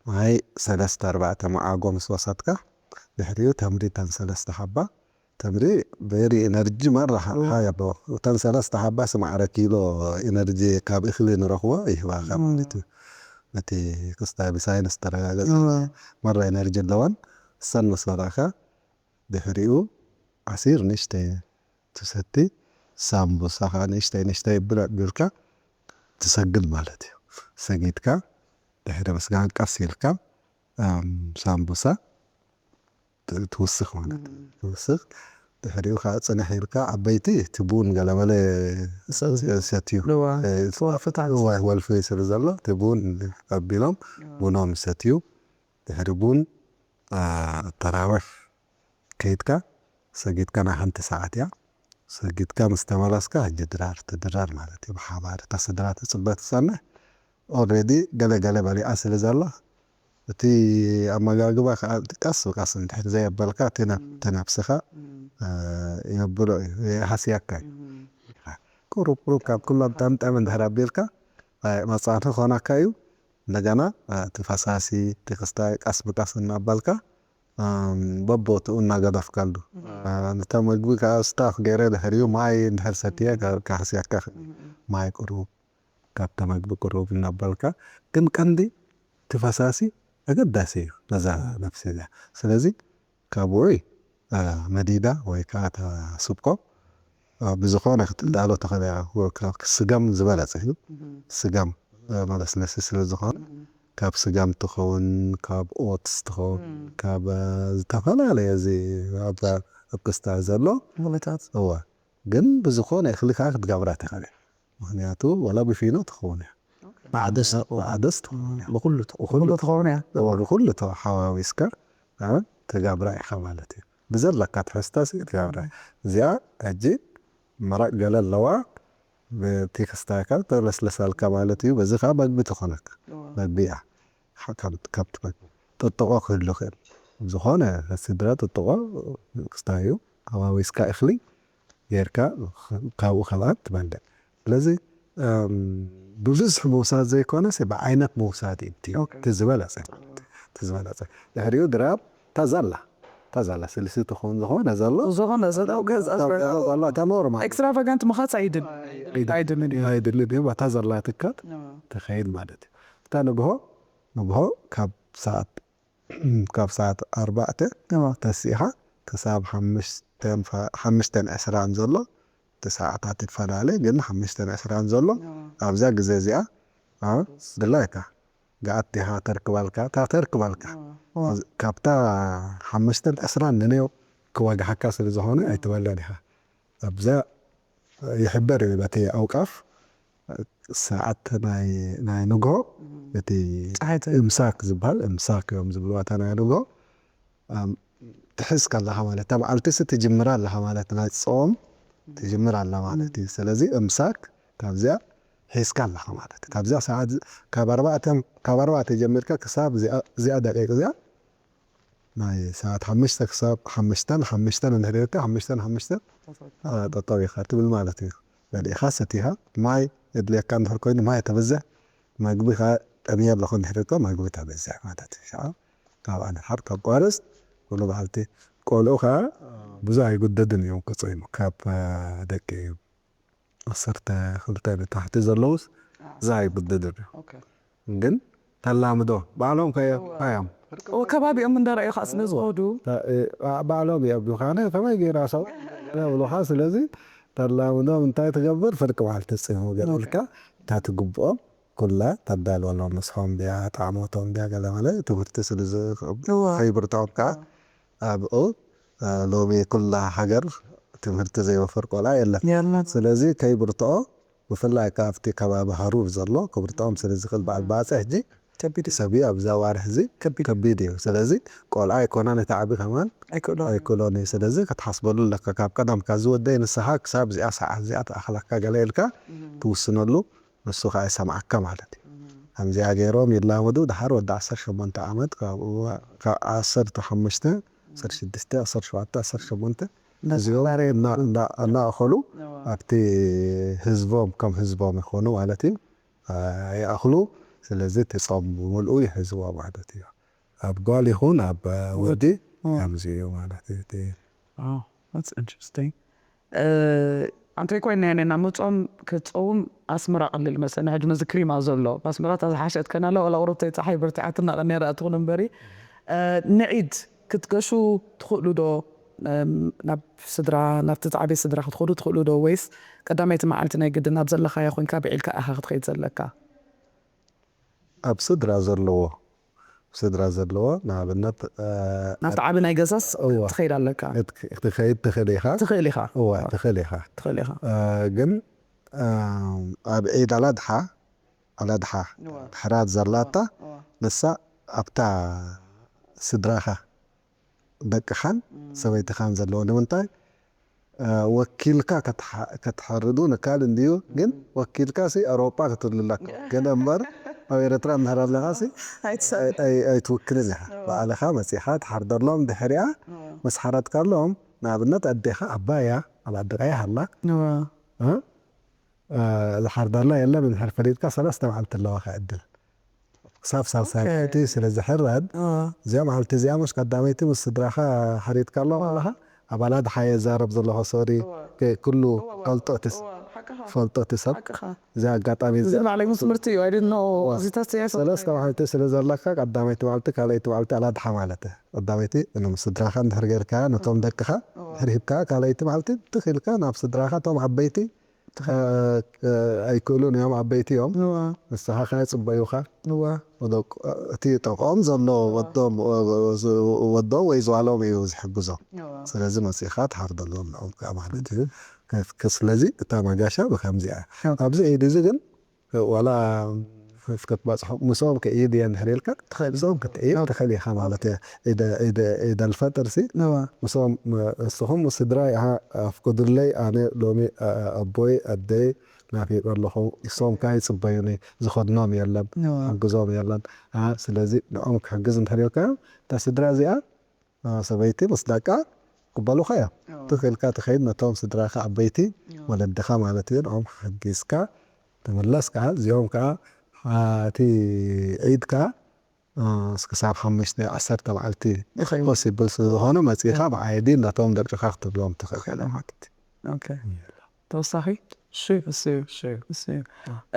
ማይ ሰለስተ ኣርባዕተ መዓጎ ምስ ወሰድካ ድሕሪኡ ተምሪ ተን ሰለስተ ሓባ ተምሪ very energy ማራ ሓይ ኣለዎ። እተን ሰለስተ ሓባስ ማዕረ ኪሎ energy ካብ እኽሊ ንረኽቦ ይህባኻ ማለት እዩ። ነቲ ክስታይ ብሳይንስ ተረጋገጸ ማራ energy ኣለወን። እሰን ምስ በላዕካ ድሕሪኡ ዓሲር ንእሽተይ ትሰቲ፣ ሳምቡሳ ከዓ ንእሽተይ ንእሽተይ ብልዕ ቢልካ ትሰግድ ማለት እዩ። ሰጊድካ ድሕሪ ምስጋን ቀስ ኢልካ ሳምቡሳ ትውስኽ ማለት እዩ። ትውስኽ ድሕሪኡ ከዓ ፅንሕ ኢልካ ዓበይቲ እቲ ቡን ገለመለ ሰትዩ ወልፍታት ወልፊ ስለ ዘሎ እቲ ቡን ቀቢሎም ቡኖም ሰትዩ ድሕሪ ቡን ተራዊሕ ከይድካ ሰጊድካ ናይ ሓንቲ ሰዓት እያ። ሰጊድካ ምስ ተመለስካ ሕጂ ድራር ትድራር ማለት እዩ። ብሓባር እታ ስድራ ትፅበ ትፀንሕ። ኦልሬዲ ገለ ገለ በሊዓ ስለ ዘላ እቲ ኣመጋግባ ከዓ ቀስ ብቀስ እንድሕር ዘየበልካ እቲ ነብስኻ የብሎ እዩ፣ የሃስየካ እዩ። ቁሩብ ቁሩብ ካብ ኩሎም ጠምጠም እንድሕር ኣቢልካ መፃንሒ ኮናካ እዩ። እንደገና እቲ ፈሳሲ እቲ ክስታይ ቀስ ብቀስ እናበልካ በቦትኡ እናገደፍካሉ ነታ ምግቢ ከዓ ስታፍ ገይረ ድሕሪኡ ማይ እንድሕር ሰትየ ካሕስያካ ማይ ቁሩብ ካብታ ምግቢ ቁሩብ እናበልካ ግን ቀንዲ እቲ ፈሳሲ ኣገዳሲ እዩ ነዛ ነፍሲ እዚኣ። ስለዚ ካብ ውዑይ መዲዳ ወይ ከዓ እታ ስብቆ ብዝኾነ ክትዳሎ ተኸእለ እያ። ስገም ዝበለፀ እዩ። ስገም መለስለሲ ስለ ዝኾነ ካብ ስገም ትኸውን፣ ካብ ኦትስ ትኸውን፣ ካብ ዝተፈላለየ እዚ ኣብ ቅስታ ዘሎ ምግብታት እወ ግን ብዝኾነ እኽሊ ከዓ ክትገብራ ተኸእለ። ምክንያቱ ወላ ብፊኖ ትኸውን እያ። ብዓደስ ብዓደስ ትኸውን እያ። ብኩሉ ትኸውን። ብኩሉ ትኸውን እያ። እወ ብኩሉ ተሓዋዊስካ ትገብራ ኢኻ ማለት እዩ። ብዘለካ ትሕዝታ ሲ ትገብራ። እዚኣ ሕጂ መረቕ ገለ ኣለዋ። ብቲ ክስታይካ ተለስልሳልካ ማለት እዩ። በዚ ከዓ መግቢ ትኾነካ። መግቢ እያ። ካብ ትበል ጥጥቖ ክህሉ ይኽእል። ዝኾነ ስድራ ጥጥቖ ክስታይ እዩ። ኣዋዊስካ እኽሊ ጌርካ ካብኡ ከብኣት ትበልዕ። ስለዚ ብብዝሒ ምውሳድ ዘይኮነስ ብዓይነት ምውሳድ እዩ እቲ ዝበለፀ። ድሕሪኡ ድራር ታዛላ ታዛላ ስልሲ ትኸውን ዝኾነ ዘሎ ዝኾነ ዘሎ ገዛ ተኖር ማለት ኤክስትራቫጋንት ምኻፅ ኣይድል ኣይድልን እዩ። ኣይድልን እዩ። ባታ ዘላ ትካት ትኸይድ ማለት እዩ። እታ ንግሆ ንግሆ ካብ ሰዓት ካብ ሰዓት ኣርባዕተ ተሲኢኻ ክሳብ ሓምሽተን ዕስራን ዘሎ እቲ ሰዓታት ይፈላለ ግን ሓምሽተን ዕስራን ዘሎ ኣብዛ ግዜ እዚኣ ድላይካ ገኣት ዲኻ ተርክባልካ እታ ተርክባልካ ካብታ ሓምሽተን ዕስራን ንኔው ክወግሓካ ስለ ዝኾነ ኣይትበለን ኢኻ ኣብዛ ይሕበር እዩ በቲ ኣውቃፍ ሰዓት ናይ ናይ ንግሆ እቲ ፀሓይ ተ- እምሳክ ዝበሃል እምሳክ እዮም ዝብልዋ እታ ናይ ንግሆ ኣም፣ ትሕዝ ከለኻ ማለት፣ እታ መዓልቲ ሲ ትጅምር ኣለኻ ማለት፣ ናይ ጾም ትጅምር ኣላ ማለት እዩ። ስለዚ እምሳክ ካብዚኣ ሒዝካ ኣለኻ ማለት እዩ። ካብዚኣ ሰዓት፣ ካብ ኣርባዕተ፣ ካብ ኣርባዕተ ጀሚርካ ክሳብ እዚኣ፣ እዚኣ ደቂቕ እዚኣ፣ ናይ ሰዓት ሓሙሽተ ክሳብ ሓሙሽተን ሓሙሽተን እንድሕር ኢልካ፣ ሓሙሽተን ሓሙሽተን፣ ኣ፣ ጠጠው ኢኻ ትብል ማለት እዩ። በሊዕኻ ሰቲኻ፣ ማይ የድልየካ እንድሕር ኮይኑ ማይ ተብዝሕ፣ መግቢ ከኣ ጠምየ ኣለኹ እንድሕር ኢልካ መግቢ ተብዝሕ ማለት እዩ። ሸዓ ካብኣ ንሓር ካብ ቋርስ ኩሉ በዓልቲ፣ ቆልዑ ከኣ ብዙሕ ኣይጉደድን እዮም ክጾሙ። ካብ፣ ኣ፣ ደቂ ዓሰርተ ክልተ ንታሕቲ ዘለዉስ ብዙሕ ኣይጉደድን እዮም። ኦኬ። ግን ተላምዶ ባዕሎም ከ-፣ እወ። ከዮም። እወ፣ ከባቢኦም እንዳረኣዩ ከዓ ስለ ዝኸዱ። ታ-፣ እ፣ ባ-፣ ባዕሎም የብሉኻ። ኣነ ከመይ ገይራ ሰብ የብሉኻ። ስለዚ ተላምዶም እንታይ ትገብር? ፍርቂ በዓል ተጽእኑ ገለ ኦኬ። ኢልካ እታ ትግብኦም ኩላ ተዳልወሎም። ንስሖም ድያ፣ ጣዕሞቶም ድያ፣ ገለ መለ ትምህርቲ ስለ ዝ-፣ እወ። ከይብርትዖም ከዓ እወ። ኣብኡ፣ እ፣ ሎሚ ኩላ ሃገር ትምህርቲ ዘይወፍር ቆልዓ የለን። የለን። ስለዚ ከይብርትዖ ብፍላይ ከኣ ኣብቲ ከባቢ ሃሩር ዘሎ ክብርትዖም ስለ ዝኽእል በዓል ባጽዕ ሕጂ ከቢድ እዩ። ሰብ እዩ። ኣብዛ ዋርሕ እዚ ከቢድ። ከቢድ እዩ። ስለዚ ቆልዓ ኣይኮነን እቲ ዓቢ ከማን ኣይክእሎን። ኣይክእሎን እዩ። ስለዚ ክትሓስበሉ ኣለካ። ካብ ቀደም ካብ ዝወደይ ንስኻ ክሳብ እዚኣ ሰዓት እዚኣ ትኣኽለካ ገለ ኢልካ እም። ትውስነሉ፣ ንሱ ከኣ ይሰምዓካ ማለት እዩ። እም። ከምዚኣ ገይሮም ይላመዱ። ድሓር ወዲ ዓሰርተ ሸሞንተ ዓመት ካብኡ፣ ካብ ዓሰርተ ሓሙሽተ፣ ዓሰርተ ሽዱሽተ፣ ዓሰርተ ሸውዓተ፣ ዓሰርተ ሸሞንተ እዚኦም እናተሓባረ እና-፣ እና-፣ እናኣኸሉ እዋ። ኣብቲ ህዝቦም ከም ህዝቦም ይኾኑ ማለት እዩ። አ፣ ይኣኽሉ። ስለዚ እቲ ጾም ብምልኡ ይሕዝዎ ማለት እዩ። ኣብ ጓል ይኹን ኣብ ወዲ እዋ። ከምዚ እዩ ማለት እዩ። እቲ ዋው፣ that's interesting። እ፣ ኣንቶይ ኮይና እያ ነና ምጾም ክጸውም ኣስመራ ቀሊል መሰለኒ። ሕጂ ነዚ ክሪማ ዘሎ ኣስመራ እታ ዝሓሸት ከናላ ዋላ ቁሩብተይ ጸሓይ በርቲዓትና ቀኒያ ደኣ ትኹን እምበሪ፣ እ፣ ንዒድ ክትገሹ ትኽእሉ ዶ? እም፣ ናብ ስድራ፣ ናብቲ ዝዓበየ ስድራ ክትኸዱ ትኽእሉ ዶ? ወይስ ቀዳመይቲ መዓልቲ ናይ ግድን ኣብ ዘለኻዮ ኮይንካ ብዒልካ ኢኻ ክትኸይድ ዘለካ? ኣብ ስድራ ዘለዎ፣ ስድራ ዘለዎ፣ ንኣብነት፣ እ፣ ናብቲ ዓቢ ናይ ገዛስ እወ። ትኸይድ ኣለካ? እት-፣ ክትኸይድ ትኽእል ኢኻ። ትኽእል ኢኻ። እወ፣ ትኽእል ኢኻ። ትኽእል ኢኻ። እ፣ ግን፣ እ፣ ኣብ ዒድ ኣላድሓ፣ ኣላድሓ እወ። ሕራድ ዘላታ፣ እወ። ንሳ ኣብታ ስድራኻ ደቅኻን እም። ሰበይትኻን ዘለዎ። ንምንታይ? እ፣ ወኪልካ ከተሓ-፣ ከተሕርዱ ንካል እንድዩ፣ ግን እም። ወኪልካ ሲ ኣውሮጳ ክትብሉ ኣለካ። ገለ እምበር ኣብ ኤርትራ እንድሕር ኣለኻ ሲ ኣይትሰ-፣ ኣይ-፣ ኣይ-፣ ኣይትውክልን ኢኻ። እዋ። ባዕልኻ መጺኻ ትሓርደሎም፣ ድሕሪኣ እዋ። ምስ ሓረድካሎም፣ ንኣብነት ኣዴኻ ኣባያ፣ ኣብ ኣደቓይ ሃላ፣ እዋ። እ? እ፣ ዝሓርደላ የለን፣ እንድሕር ፈሊጥካ ሰለስተ መዓልቲ ኣለዋኻ ዕድል። ክሳብ ሳልሳይቲ ኦኬ። ስለ ዝሕረድ፣ እዋ። እዚኣ መዓልቲ እዚኣ ምስ ቀዳመይቲ ምስ ስድራኻ ሓሪድካሎም እዋ። ኣለኻ፣ ኣባላት ሓየ ዛረብ ዘለኹ፣ ሶሪ፣ እዋ። ከ-፣ ኩሉ እዋ፣ እዋ። ፈልጦ እቲ ስ-፣ እዋ፣ ሓቅኻ። ፈልጦ እቲ ሰብ። ሓቅኻ። እዚ ኣጋጣሚ እዚ እዚ ንባዕለይ ምስ ትምህርቲ እዩ፣ I didn't know እዋ። እዚ ተስፋ ሰለስተ መዓልቲ ስለ ዘለካ፣ ቀዳመይቲ መዓልቲ፣ ካልኣይቲ መዓልቲ ኣላድሓ ማለት እዩ። ቀዳመይቲ፣ እኖም ስድራኻ እንድሕር ጌርካ፣ ነቶም እዋ። ደቅኻ እዋ። እንድሕር ሂብካ፣ ካልኣይቲ መዓልቲ ትኽ ኢልካ ናብ ስድራኻ፣ እቶም ዓበይቲ ትኸ-፣ እ፣ እ፣ ኣይክእሉን እዮም፣ ዓበይቲ እዮም። እዋ። ንስኻ ከ ይጽበዩኻ። እዋ። ወደቅ-፣ እቲ ጠቆም ዘሎ እዋ። ወዶም፣ ወ-፣ ወ-፣ ወዶም ወይ ዝዋሎም እዩ ዝሕግዞ። እዋ። ስለዚ መጺኻ ትሓርደሎም ንዕኦም ከኣ ማለት እዩ። ከ-፣ ከ-፣ ስለዚ እታ መጋሻ ብከምዚኣ። እዋ። ኣብዚ ዒድ እዚ ግን ዋላ ክትባጽሖም ምስኦም ክዒድ እየ እንድሕር ኢልካ፣ ትኽእል። ምስኦም ክትዒድ እዋ። ትኽእል ኢኻ ማለት እየ። ዒደ-፣ ዒደ-፣ ዒድ ኣልፈጥር ሲ እዋ። ምስኦም፣ እ፣ ንስኹም ምስ ስድራይ ኢኻ ኣፍቅዱለይ፣ ኣነ ሎሚ፣ እ፣ ኣቦይ፣ ኣደይ ናፊቐ ኣለኹ። ንሶም ከኣ ይጽበዩኒ፣ ዝኸድኖም የለን፣ እዋ። ክሕግዞም የለን። ኣ፣ ስለዚ ንዕኦም ክሕግዝ እንድሕር ኢልካ፣ እታ ስድራ እዚኣ፣ እ፣ ሰበይቲ ምስ ደቃ ክቕበሉኻ እዮም። እዋ። ትኽ ኢልካ ትኸይድ፣ ነቶም ስድራኻ ዓበይቲ፣ እዋ። ወለድኻ ማለት እዩ፣ ንዕኦም ሓጊዝካ ትምለስ ከኣ፣ እዚኦም ከኣ፣ ኣ፣ እቲ ዒድ ከኣ እ፣ ክሳብ ሓሙሽተ፣ ዓሰርተ መዓልቲ ይኸይድ። ፖሲብል ስለ ዝኾነ መጺኻ እያ። ብዓይዲ ነቶም ደቅኻ ክትብሎም ትኽእል ኢኻ ማለት እዩ። ኦኬ። ተወሳኺ? እሺ፣ እሺ፣ እሺ።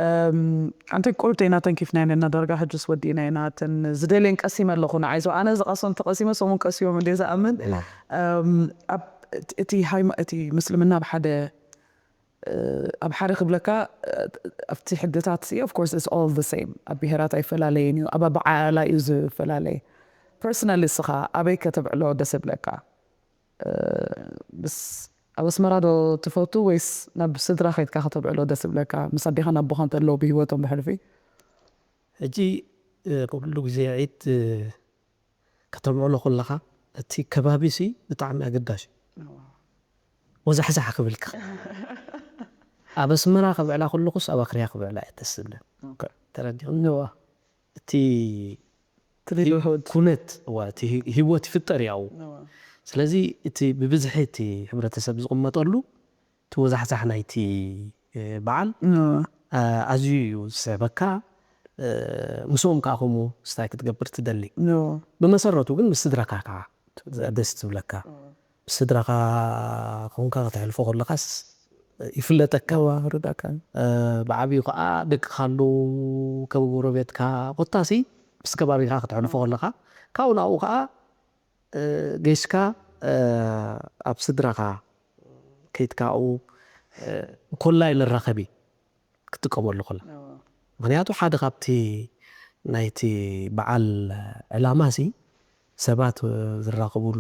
እም፣ ኣንተ ቁሩብ ተይና ተንኪፍና ኢና ዳርጋ ሕጅስ ወዲእና ኢና። እተን ዝደልየን ቀሲመ ኣለኹ ንዓይ። ዞ ኣነ ዝቐስም ተቐሲመ ሰሙን ቀሲቦም እንደ ዝኣምን። እም፣ ኣብ እቲ ሃይማ-፣ እቲ ምስልምና ኣብ ሓደ እ፣ ኣብ ሓደ ክብለካ፣ እ፣ ኣብቲ ሕግታት ሲ፣ of course, it's all the same። ኣብ ብሄራት ኣይፈላለየን እዩ፣ ኣብ ኣበዓዕላ እዩ ዝፈላለየ። ፐርሰናሊ እስኻ ኣበይ ከተብዕሎ ደስ ይብለካ? እ፣ ምስ፣ ኣብ ኣስመራ ዶ ትፈቱ ወይስ ናብ ስድራ ከይድካ ከተብዕሎ ደስ ይብለካ? ምስ ኣዴኻን ኣቦኻን እንተለዉ ብህይወቶም ብሕልፊ? ሕጂ፣ እ፣ ኩሉ ግዜ ዒድ፣ እ፣ ከተብዕሎ ከለኻ፣ እቲ ከባቢሲ ብጣዕሚ ኣገዳሽ እዩ። ወዛሕዛሕ ክብልካ። ኣብ ኣስመራ ክብዕላ ከለኹስ ኣብ ኣኽርያ ክብዕላ እየ ደስ ዝብለን። ተረዲኹም? እቲ ኩነት፣ እዋ፣ እቲ ህይወት ይፍጠር ያው። ስለዚ እቲ ብብዝሒ እቲ ሕብረተሰብ ዝቕመጠሉ እቲ ወዛሕዛሕ ናይቲ በዓል ኣዝዩ እዩ ዝስሕበካ። ምስኦም ከዓ ከምኡ ስታይ ክትገብር ትደሊ። ብመሰረቱ ግን ምስ ስድራካ ከዓ ደስ ትብለካ። ምስ ስድራኻ ኮንካ ከተሕልፎ ከለኻስ ይፍለጠካ። ብዓብዩ ከዓ ደቅኻ ኣለዉ፣ ከብ ጎረቤትካ ኮታሲ ምስ ከባቢኻ ከተሕልፎ ከለኻ ካብኡ ናብኡ ከዓ ገይሽካ ኣብ ስድራኻ ከይትካኡ ኮላይ ንራኸቢ ክትጥቀመሉ ከላ። ምኽንያቱ ሓደ ካብቲ ናይቲ በዓል ዕላማ ሲ ሰባት ዝራኸብሉ፣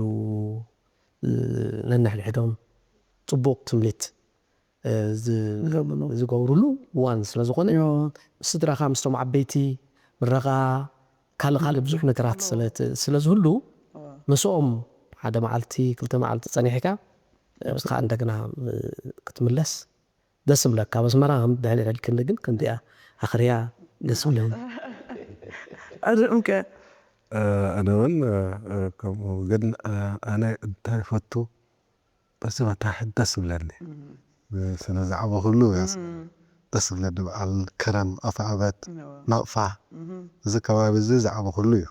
ነንሕድሕዶም ጽቡቕ ትምኒት ዝገብርሉ እዋን ስለ ዝኾነ፣ ምስ ስድራኻ፣ ምስቶም ዓበይቲ ምረቓ፣ ካልእ ካልእ ብዙሕ ነገራት ስለ ዝህሉ፣ ምስኦም ሓደ መዓልቲ ክልተ መዓልቲ ጸኒሕካ ምስኻ እንደገና ክትምለስ ደስ ይብለካ። ኣብ ኣስመራ ከም ድሕሪ ዕልክኒ ግን ከምዚኣ ኣኽርያ ደስ ይብለኒ። ኣድምከ ኣነ እውን ከምኡ ግን ኣነ እንታይ ፈቱ በዚ መታሕት ደስ ይብለኒ። ስለ ዝዓበኹሉ ደስ ይብለኒ። በዓል ከረም፣ ኣፍዓበት፣ ናቕፋ፣ እዚ ከባቢ እዚ ዝዓበኹሉ እዩ።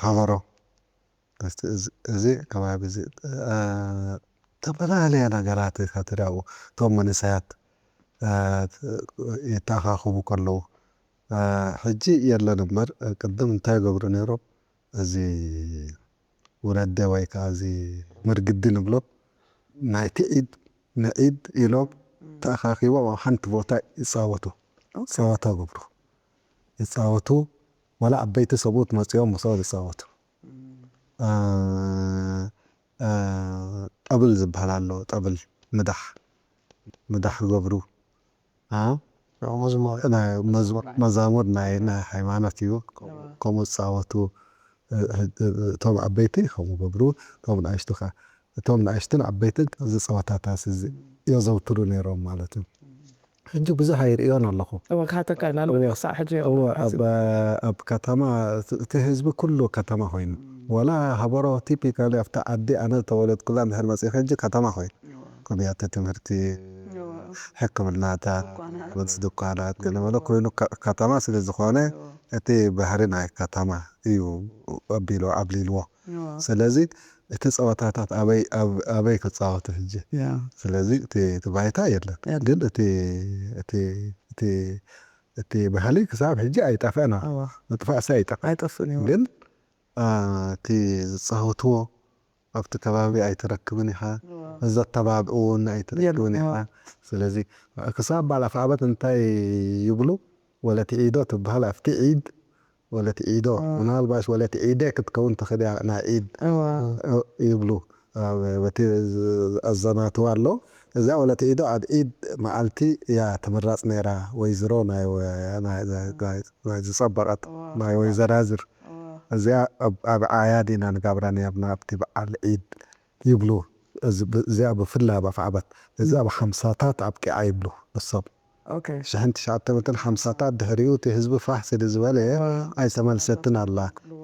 ሃበሮ፣ እዚ ከባቢ እዚ ዝተፈላለያ ነገራት ከትሪኣው፣ እቶም መንእሰያት ይተኣኻኸቡ ከለዉ፣ ሕጂ የለን እምበር ቅድም እንታይ ይገብሩ ነይሮም፣ እዚ ውረደ ወይ ከዓ እዚ ምርግዲ ንብሎ ናይቲ ዒድ ንዒድ ኢሎም ተኣኻኺቦም ኣብ ሓንቲ ቦታ ይፃወቱ። ፀወታ ገብሩ ይፃወቱ። ዋላ ዓበይቲ ሰብኡት መፂኦም ምስኦም ይፃወቱ። ጠብል ዝበሃል ኣሎ። ጠብል ምዳሕ ምዳሕ ይገብሩ። መዛሙር ናይ ናይ ሃይማኖት እዩ። ከምኡ ዝፃወቱ እቶም ዓበይቲ ከምኡ ገብሩ። እቶም ንኣሽቱ ከ እቶም ንኣሽቱን ዓበይትን እዚ ፀወታታት እዚ የዘውትሩ ነይሮም ማለት እዩ። ሕጂ ብዙሕ ኣይርእዮን ኣለኹ። እወ ክሃተካ ኢላ ኣለኹ ክሳዕ ሕጂ እወ ኣብ ኣብ ከተማ እቲ ህዝቢ ኩሉ ከተማ ኮይኑ ዋላ ሃበሮ ቲፒካሊ ኣብታ ዓዲ ኣነ ተወለድኩላ እንድሕር መፂእካ ሕጂ ከተማ ኮይኑ ቅንያት ትምህርቲ ሕክምናታት ምስ ድኳናት ገለመለ ኮይኑ ከተማ ስለ ዝኾነ እቲ ባህሪ ናይ ከተማ እዩ ኣቢሉ ዓብሊልዎ። ስለዚ እቲ ፀወታታት ኣበይ ኣበይ ክፃወቱ ሕጂ ስለዚ እቲ ባይታ የለን ግን እቲ እቲ እቲ እቲ ባህሊ ክሳብ ሕጂ ኣይጠፍአን። ምጥፋእሲ ኣይጠፍእን። ግን እቲ ዝፃወትዎ ኣብቲ ከባቢ ኣይትረክብን ኢኻ። ዘተባብዑ እውን ኣይትረክብን ኢኻ። ስለዚ ክሳብ ባል ኣፍዓበት እንታይ ይብሉ ወለቲ ዒዶ ትበሃል ኣብቲ ዒድ ወለቲ ዒዶ ምናልባሽ ወለቲ ዒደ ክትከውን ትኽእል እያ ናይ ዒድ ይብሉ። በቲ ኣዘናትዋ ኣሎ እዛ ወለቲ ዒዶ ኣብ ዒድ መዓልቲ እያ ትምራፅ ነይራ። ወይዝሮ ናይ ዝፀበቐት ናይ ወይዘራዝር እዚኣ ኣብ ኣዕያድ ኢና ንጋብራ ነርና ኣብቲ በዓል ዒድ ይብሉ። እዚኣ ብፍላይ ኣብ ኣፍዓበት እዚኣ ብሓምሳታት ኣብቂዓ ይብሉ ንሶም። ሽሕን ትሽዓተ ሚእትን ሓምሳታት ድሕሪኡ እቲ ህዝቢ ፋሕ ስለ ዝበለ ኣይተመልሰትን ኣላ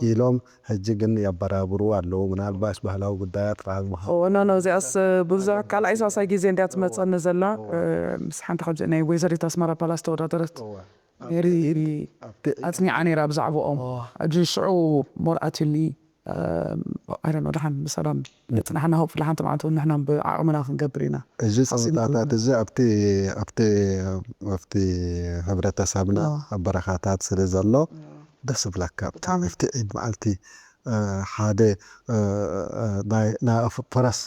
ኢሎም ሕጂ ግን የበራብሩ ኣለዉ። ምናልባሽ ባህላዊ ጉዳያት ራዝምሃ ኖ ኖ እዚኣስ ብዙሕ ካልኣይ ሳልሳይ ግዜ እንድያ ትመፀኒ ዘላ። ምስ ሓንቲ ካብዚ ናይ ወይዘሪት ኣስመራ ፓላስ ተወዳደረት ሜሪ ኣፅኒዓ ነይራ ብዛዕባኦም። ሕጂ ሽዑ ሞር ኣትዩኒ። ኣይ ዶንት ኖ ደሓን ብሰላም የፅናሕና። ሆፕ ሓንቲ መዓልቲ እውን ንሕና ብዓቕምና ክንገብር ኢና። እዚ ፀወታታት እዚ ኣብቲ ኣብቲ ኣብቲ ሕብረተሰብና ኣብ በረኻታት ስለ ዘሎ ደስ ይብለካ። ብጣዕሚ ኣብቲ ዒድ መዓልቲ ሓደ ናይ ፈረስ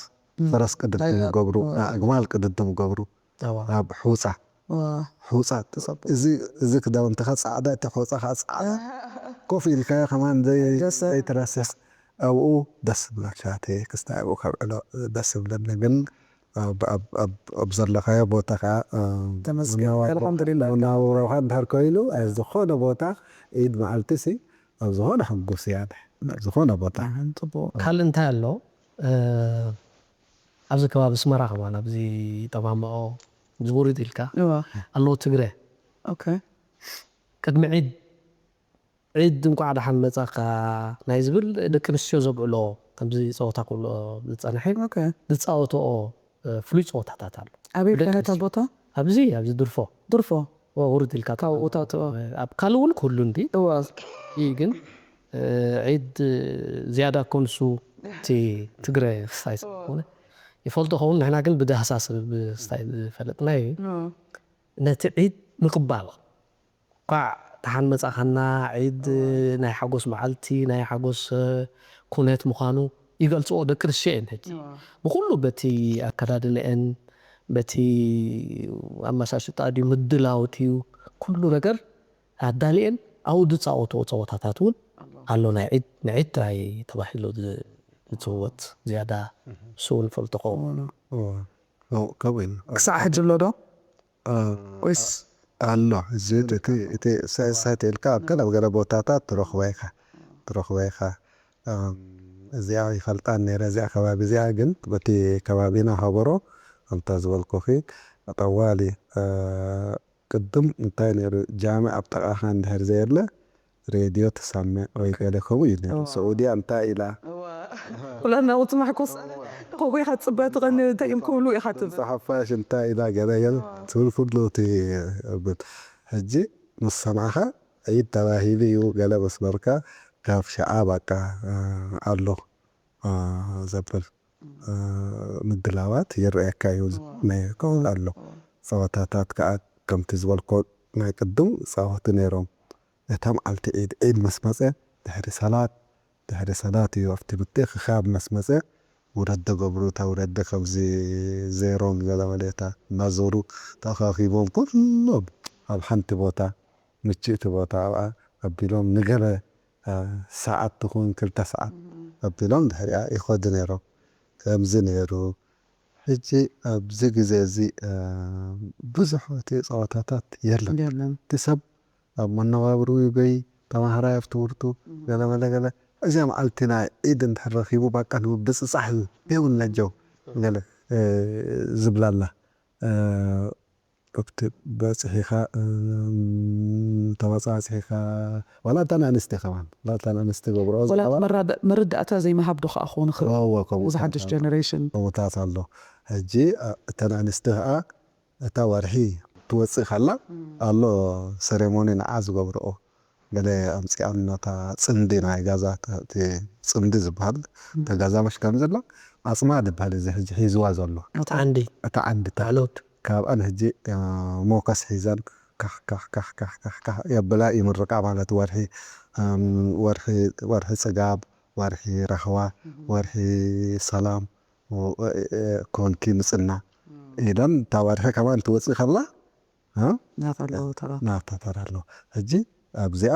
ፈረስ ቅድድም ይገብሩ፣ ናይ ኣግማል ቅድድም ይገብሩ። ኣብ ሑፃ ሑፃ እዚ ክዳውንትኻ ፃዕዳ እቲ ሑፃ ከዓ ፃዕዳ ኮፍ ኢልካዮ ከማን ዘይትረስሕ ኣብኡ ደስ ዝብለካ እቲ ክስታይ ኣብኡ ከብዕሎ ደስ ዝብለኒ ግን ኣብ ዘለኻዮ ቦታ ከዓ መናውሮኻ እንድሕር ኮይኑ ኣብ ዝኾነ ቦታ ኢድ መዓልቲ ሲ ኣብ ዝኾነ ሕጉስ እያ። ዝኾነ ቦታ። ጽቡቅ። ካልእ እንታይ ኣሎ? ኣብዚ ከባቢ ኣስመራ ከማን ኣብዚ ጠማምዖ ዝውርድ ኢልካ እዋ ኣሎ ትግረ። ኦኬ ቅድሚ ዒድ ዒድ እንኳዕ ደሓን መጻካ ናይ ዝብል ደቂ ኣንስትዮ ዘብዕሎ ከምዚ ጸወታ ክብሎ ዝጸንሐ ኦኬ ዝጻወትኦ ፍሉይ ጸወታታት ኣሎ። ኣበይ ደቂ ብለህታ ኣንስትዮ። ቦታ ኣብዚ ኣብዚ ድርፎ ድርፎ ውርድ ኢልካ ካብኡ ታትኦ ኣብ ካልእ እውን ክህሉ እንዲ እዋ ይህ ግን ዒድ ዝያዳ ኮንሱ እቲ ትግረ ክስታይ ስለዝኾነ ይፈልጦ ኸውን ንሕና ግን ብዳህሳስ ብስታይ ዝፈለጥና እዩ። ነቲ ዒድ ምቕባል ኳዕ ተሓን መጻኻና ዒድ ናይ ሓጎስ መዓልቲ ናይ ሓጎስ ኩነት ምዃኑ ይገልጽዎ ደቂ ኣንስትዮ እየን። ሕጂ ብኩሉ በቲ ኣከዳድንአን በቲ ኣመሻሽጣ ድዩ ምድላው ድዩ ኩሉ ነገር ኣዳሊአን ኣብኡ ዝፃወትዎ ፀወታታት እውን ኣሎ። ናይ ዒድ ንዒድ ጥራይ ተባሂሉ ዝፅወት ዝያዳ ንሱ እውን ይፈልጦ ኸውን። ከምኡ እዩ። ክሳዕ ሕጂ ኣሎ ዶ ወይስ ኣሎ እዚ እቲ እቲ ሰሰት ኢልካ ኣብ ገለ ገለ ቦታታት ትረኽቦ ኢኻ ትረኽቦ ኢኻ። እዚኣ ይፈልጣን ነይረ እዚኣ ከባቢ እዚኣ ግን በቲ ከባቢና ሃበሮ ከምታ ዝበልኩኺ ጠዋሊ ቅድም እንታይ ነይሩ ጃምዕ ኣብ ጥቓኻ እንድሕር ዘየለ ሬድዮ ትሰምዕ ወይ ገለ ከምኡ እዩ ነይሩ። ሰዑድያ እንታይ ኢላ ኩለና ውጽማሕኮስ ኮጎይ ኻትጽበ ትቐኒ እንታይ እዮም ክብሉ ኢኻ ትብል ሓፋሽ እንታይ ኢላ ገለ ገለ ትብል ኩሉ እቲ ብል ሕጂ ምስ ሰማዕኻ ዒድ ተባሂሉ እዩ ገለ ምስ በልካ ካብ ሽዓ በቃ ኣሎ ዘብል ምድላዋት ይረኣየካ እዩ። ናይ ከምኡ ኣሎ ጸወታታት ከኣ ከምቲ ዝበልኮ ናይ ቅድም ይጻወቱ ነይሮም። እታ መዓልቲ ዒድ ዒድ ምስ መጸ ድሕሪ ሰላት ድሕሪ ሰላት እዩ ኣብቲ ምትእኽኻብ ምስ መጸ ውረድ ዶ ገብሩ እታ ውረድ ዶ ከምዚ ዜሮን ገለ መለ እታ እናዞሩ ተኣኻኺቦም ኩሎም ኣብ ሓንቲ ቦታ ምችእቲ ቦታ ኣብኣ ኣቢሎም ንገለ ሰዓት ትኹን ክልተ ሰዓት ኣቢሎም ድሕሪኣ ይኸዱ ነይሮም። ከምዚ ነይሩ። ሕጂ ኣብዚ ግዜ እዚ ብዙሕ እቲ ፀወታታት የለን። የለን እቲ ሰብ ኣብ መነባብርኡ ይበይ ተማሃራይ ኣብ ትምህርቱ ገለ መለ ገለ እዚኣ መዓልቲ ናይ ዒድ እንድሕር ረኺቡ ባቃ ንብብፅፃሕ እዩ የውን ነጀው ገለ ዝብላላ ኣብቲ በፅሒኻ ተበፃፅሒኻ ዋላ እተን ኣንስቲ ከማን ዋላ እተን ኣንስቲ ገብርኦ ወላ መራዳእታ ዘይምሃብ ዶ ከዓ ክኾን ይኽእል እዚ ሓድሽ ጀነሬሽን ከምኡታት ኣሎ። ሕጂ እተን ኣንስቲ ከዓ እታ ወርሒ ትወፅእ ከላ ኣሎ ሰሬሞኒ ንዓ ዝገብርኦ ገለ ኣምፂኣና እታ ፅምዲ ናይ ጋዛ እቲ ፅምዲ ዝበሃል እታ ጋዛ መሽ ከም ዘላ ኣፅማ ዝበሃል እዚ ሕጂ ሒዝዋ ዘሎ ዓንዲ እታ ዓንዲ እታ ላዕለዎት ካብኣን ሕጂ ሞከስ ሒዘን ካሕ ካሕ ካሕ ካሕ ካሕ ካሕ የብላ ይምርቃ ማለት ወርሒ ወርሒ ወርሒ ፅጋብ ወርሒ ራህዋ ወርሒ ሰላም ኮንኪ ምፅና ኢለን እታ ወርሒ ከማን ትወፅእ ከላ ናታ ኣለዎ ተራ ናታ ተራ ኣለዎ። ሕጂ ኣብዚኣ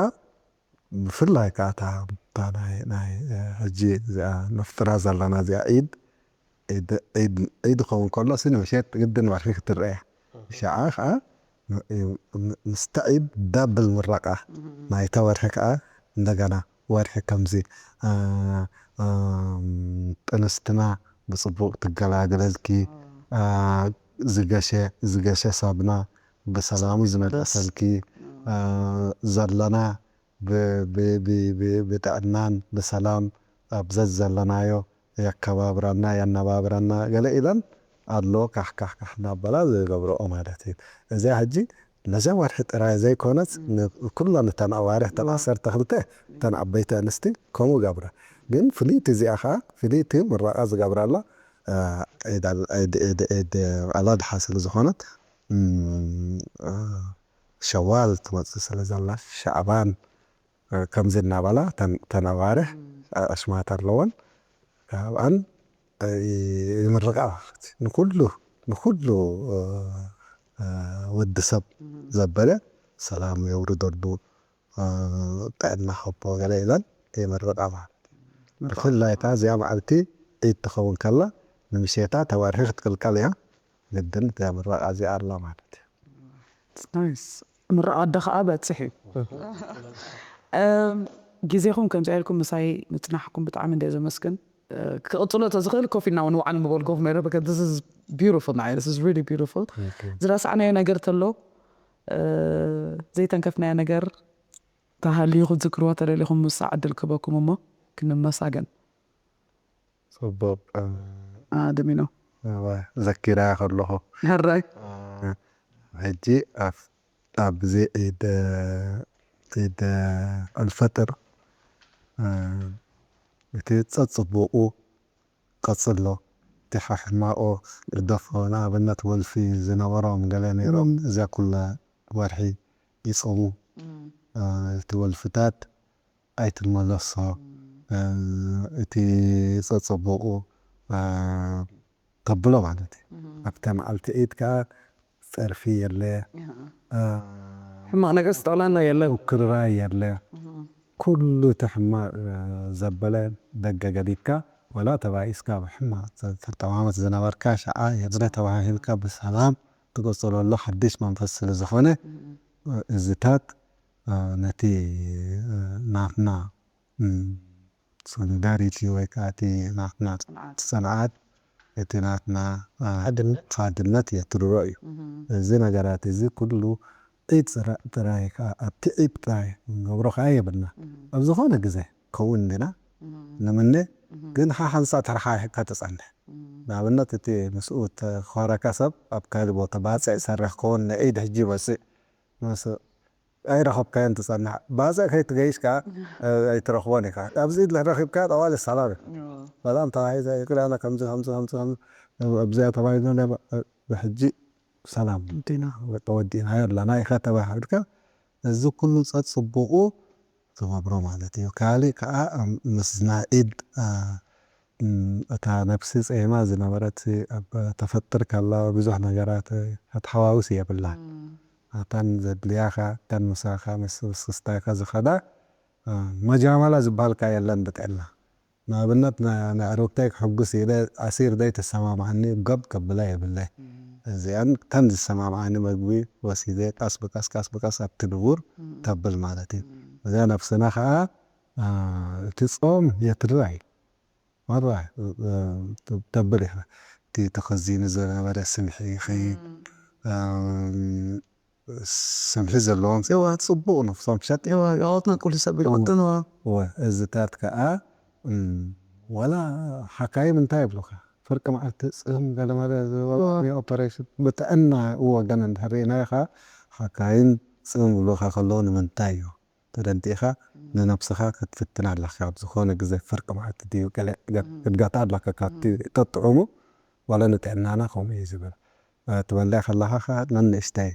ብፍላይ ከዓ እታ እታ ናይ ናይ ሕጂ እዚኣ ነፍጥራ ዘለና እዚኣ ዒድ ዒድ ዒድ ዒድ ክኸውን ከሎ ስኒ ምሸት ግድን ወርሒ ክትረአ እያ። ሽዓ ከዓ ምስቲ ዒድ ዳብል ምረቃ ናይታ ወርሒ ከዓ እንደገና ወርሒ ከምዚ ጥንስትና ብፅቡቅ ትገላግለልኪ ዝገሸ ዝገሸ ሳብና ብሰላሙ ዝመለሰልኪ ዘለና ብጥዕናን ብሰላም ኣብ ዘዘለናዮ የከባብረና የነባብረና ገለ ኢለን ኣሎ ካሕ ካሕ ካሕ እናበላ ዝገብረኦ ማለት እዩ። እዚኣ ሕጂ ነዛ ወርሒ ጥራይ ዘይኮነስ ኩለን እተን ኣዋርሕ እተን ዓሰርተ ክልተ እተን ዓበይቲ ኣንስቲ ከምኡ ገብረ ግን ፍልይቲ እዚኣ ከዓ ፍልይቲ ምረቃ ዝገብራላ ዒድ ኣላድሓ ስለ ዝኾነት ሸዋል ትመፅእ ስለ ዘላ ሻዕባን ከምዚ እናበላ ተነባርሕ ኣሽማት ኣለወን ካብኣን ይምርቃ ማለት እዩ። ንኩሉ ንኩሉ ወዲ ሰብ ዘበለ ሰላም የውርደሉ ጥዕና ከቦ ገለ ኢለን ይምርቃ ማለት እዩ። ብፍላይ እታ እዚኣ መዓልቲ ዒድ ትኸውን ከላ ንምሸታ ተባርሒ ክትቅልቀል እያ ግድን እዚኣ ምረቃ እዚኣ ኣላ ማለት እዩ። ናይስ ምረቃ ኣደ ከዓ በፅሕ እዩ ግዜኹም ከምዚ ኢልኩም ምሳይ ምጽናሕኩም ብጣዕሚ እንደ ዘመስግን። ክቕጽሎ ተዝኽእል ኮፍ ኢልና እውን ዋዕል ምበልኩም ነይረ። Because this is beautiful, night, this is really beautiful። ዝረሳዕናዮ ነገር ተሎ፣ ዘይተንከፍናዮ ነገር ተሃልዩ ክትዝክርዎ ተደሊኹም ምሳ ዕድል ክበኩም እሞ ክንመሳገን። ጽቡቕ። ድሚኖ ዘኪራ ከለኹ ሕራይ ሕጂ ኣብዚ ዒድ ዒድ ኣልፈጥር እቲ ጸጽቡቑ ቀጽሎ፣ እቲ ሕማቑ ግደፎ። ንኣብነት ወልፊ ዝነበሮም ገለ ነይሮም፣ እዚኣ ኩላ ወርሒ ይጾሙ። እቲ ወልፍታት ኣይትመለሶ፣ እቲ ጸጽቡቑ ተብሎ ማለት እዩ። ኣብታ መዓልቲ ዒድ ከኣ ጸርፊ የለ፣ ሕማቕ ነገር ዝጠቕላና የለን። ክርራይ የለ። ኩሉ እቲ ሕማቕ ዘበለ ደገ ገዲፍካ፣ ወላ ተባኢስካ ብሕማቕ ተጠማመት ዝነበርካ ሸዓ የለ ተባሂልካ ብሰላም ትቕጽለሉ ሓድሽ መንፈስ ስለ ዝኾነ፣ እዚታት ነቲ ናትና ሶሊዳሪቲ ወይ ከዓ እቲ ናትና ጽንዓት፣ እቲ ናትና ሓድነት የትርሮ እዩ። እዚ ነገራት እዚ ኩሉ ዒድ ጥራይ ከዓ ኣብቲ ዒድ ጥራይ ንገብሮ ከዓ የብልና። ኣብ ዝኾነ ግዜ ከውን እንዲና ንምነ፣ ግን ሓሓንሳ ተረሓሒቕካ ትጸንሕ። ንኣብነት እቲ ምስኡ ተኾረካ ሰብ ኣብ ካልእ ቦታ ባጽዕ ይሰርሕ ክኸውን ንዒድ ሕጂ ይመጽእ ኣይረኸብካዮን ትጸንሕ። ባጽዕ ከይትገይሽ ከኣ ኣይትረኽቦን ኢኻ። ኣብዚ ኢድ ረኺብካ ጠዋሊ ሰላም እዩ። ሰላም ተባሂዘ ይቅር ያለ ከምዚ ከምዚ ከምዚ ከምዚ ኣብዚኣ ተባሂዘ ብሕጂ ሰላም እንዲና ተወዲእናዮ ኣለና ኢኻ ተባሂልካ እዚ ኩሉ ጸጽቡቑ ትገብሮ ማለት እዩ። ካልእ ከኣ ምስና ኢድ እታ ነብሲ ጸይማ ዝነበረት ኣብ ተፈጥር ከላ ብዙሕ ነገራት ክትሓዋውስ የብላን። እተን ዘድልያኻ እተን ምሳኻ ምስ ስስታይካ ዝኸዳ መጃመላ ዝበሃልካ የለን ብጥዕና። ንኣብነት ንዕሩክተይ ክሕጉስ ኢለ ኣሲር ደይ ተሰማምዓኒ ገብ ከብላ የብለይ። እዚኣን እተን ዝሰማምዓኒ መግቢ ወሲደ ቀስ ብቀስ ቀስ ብቀስ ኣብቲ ንቡር ተብል ማለት እዩ። እዚኣ ነብስና ከዓ እቲ ጾም የትርራ እዩ። መራ ተብል ኢኻ። እቲ ተኸዚኑ ዝነበረ ስምሒ ይኸይድ። ስምሒ ዘለዎም ሰባት ጽቡቕ ነፍሶም ሸጥ የዋጋኦትና ቁልሰብ ይቆጥንዋ እወ እዚታት ከኣ ዋላ ሓካይም እንታይ ይብሉካ ፍርቂ መዓልቲ ጽም ገለመለ ኦፐሬሽን ብጥዕና ወገን እንድሕር ርኢናዮ ከኣ ሓካይም ጽም ይብሉካ ከለዉ ንምንታይ እዩ ተደንጢኻ ንነብስኻ ክትፍትና ኣለካ ኣብ ዝኾነ ግዜ ፍርቂ መዓልቲ ድዩ ገለ ክትገትኣ ኣለካ ካብቲ ተጥዑሙ ዋላ ንጥዕናና ከምኡ እዩ ዝብል ትበልዕ ከለኻ ከኣ ነንእሽተይ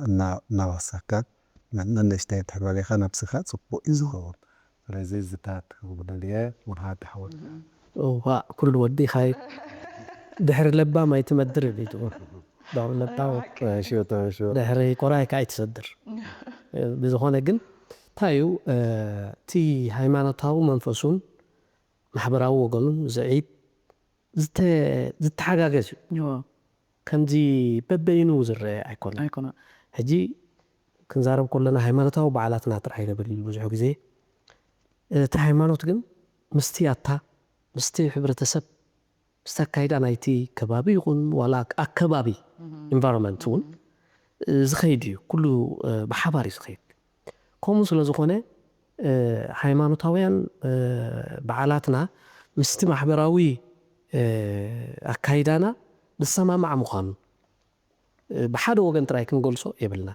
እናወሰካ ነንእሽተይ እንድሕር በሊኻ ነብስኻ ፅቡቅ እዩ ዝኸውን ስለዚ እዚታት ክብለልየ መሃዲ ሓወልካ እዋ ኩሉ ወዲኻይ ድሕሪ ለባም ኣይትመድር ይብል ይትብል ዳውነታው ድሕሪ ቆራይ ከዓ ኣይትሰድር ብዝኾነ ግን እንታይ እዩ እቲ ሃይማኖታዊ መንፈሱን ማሕበራዊ ወገኑን ዝዒድ ዝተሓጋገዝ እዩ ከምዚ በበይኑ ዝረአ ኣይኮነን ሕጂ ክንዛረብ ከለና ሃይማኖታዊ በዓላትና ጥራሕ ይነብል ብዙሕ ግዜ እቲ ሃይማኖት ግን ምስቲ ኣታ ምስቲ ሕብረተሰብ ምስቲ ኣካይዳ ናይቲ ከባቢ ይኹን ዋላ ኣከባቢ environment እውን ዝኸይድ እዩ ኩሉ ብሓባር እዩ ዝኸይድ ከምኡ ስለ ዝኾነ ሃይማኖታውያን በዓላትና ምስቲ ማሕበራዊ ኣካይዳና ዝሰማማዕ ምዃኑ ብሓደ ወገን ጥራይ ክንገልጾ የብልና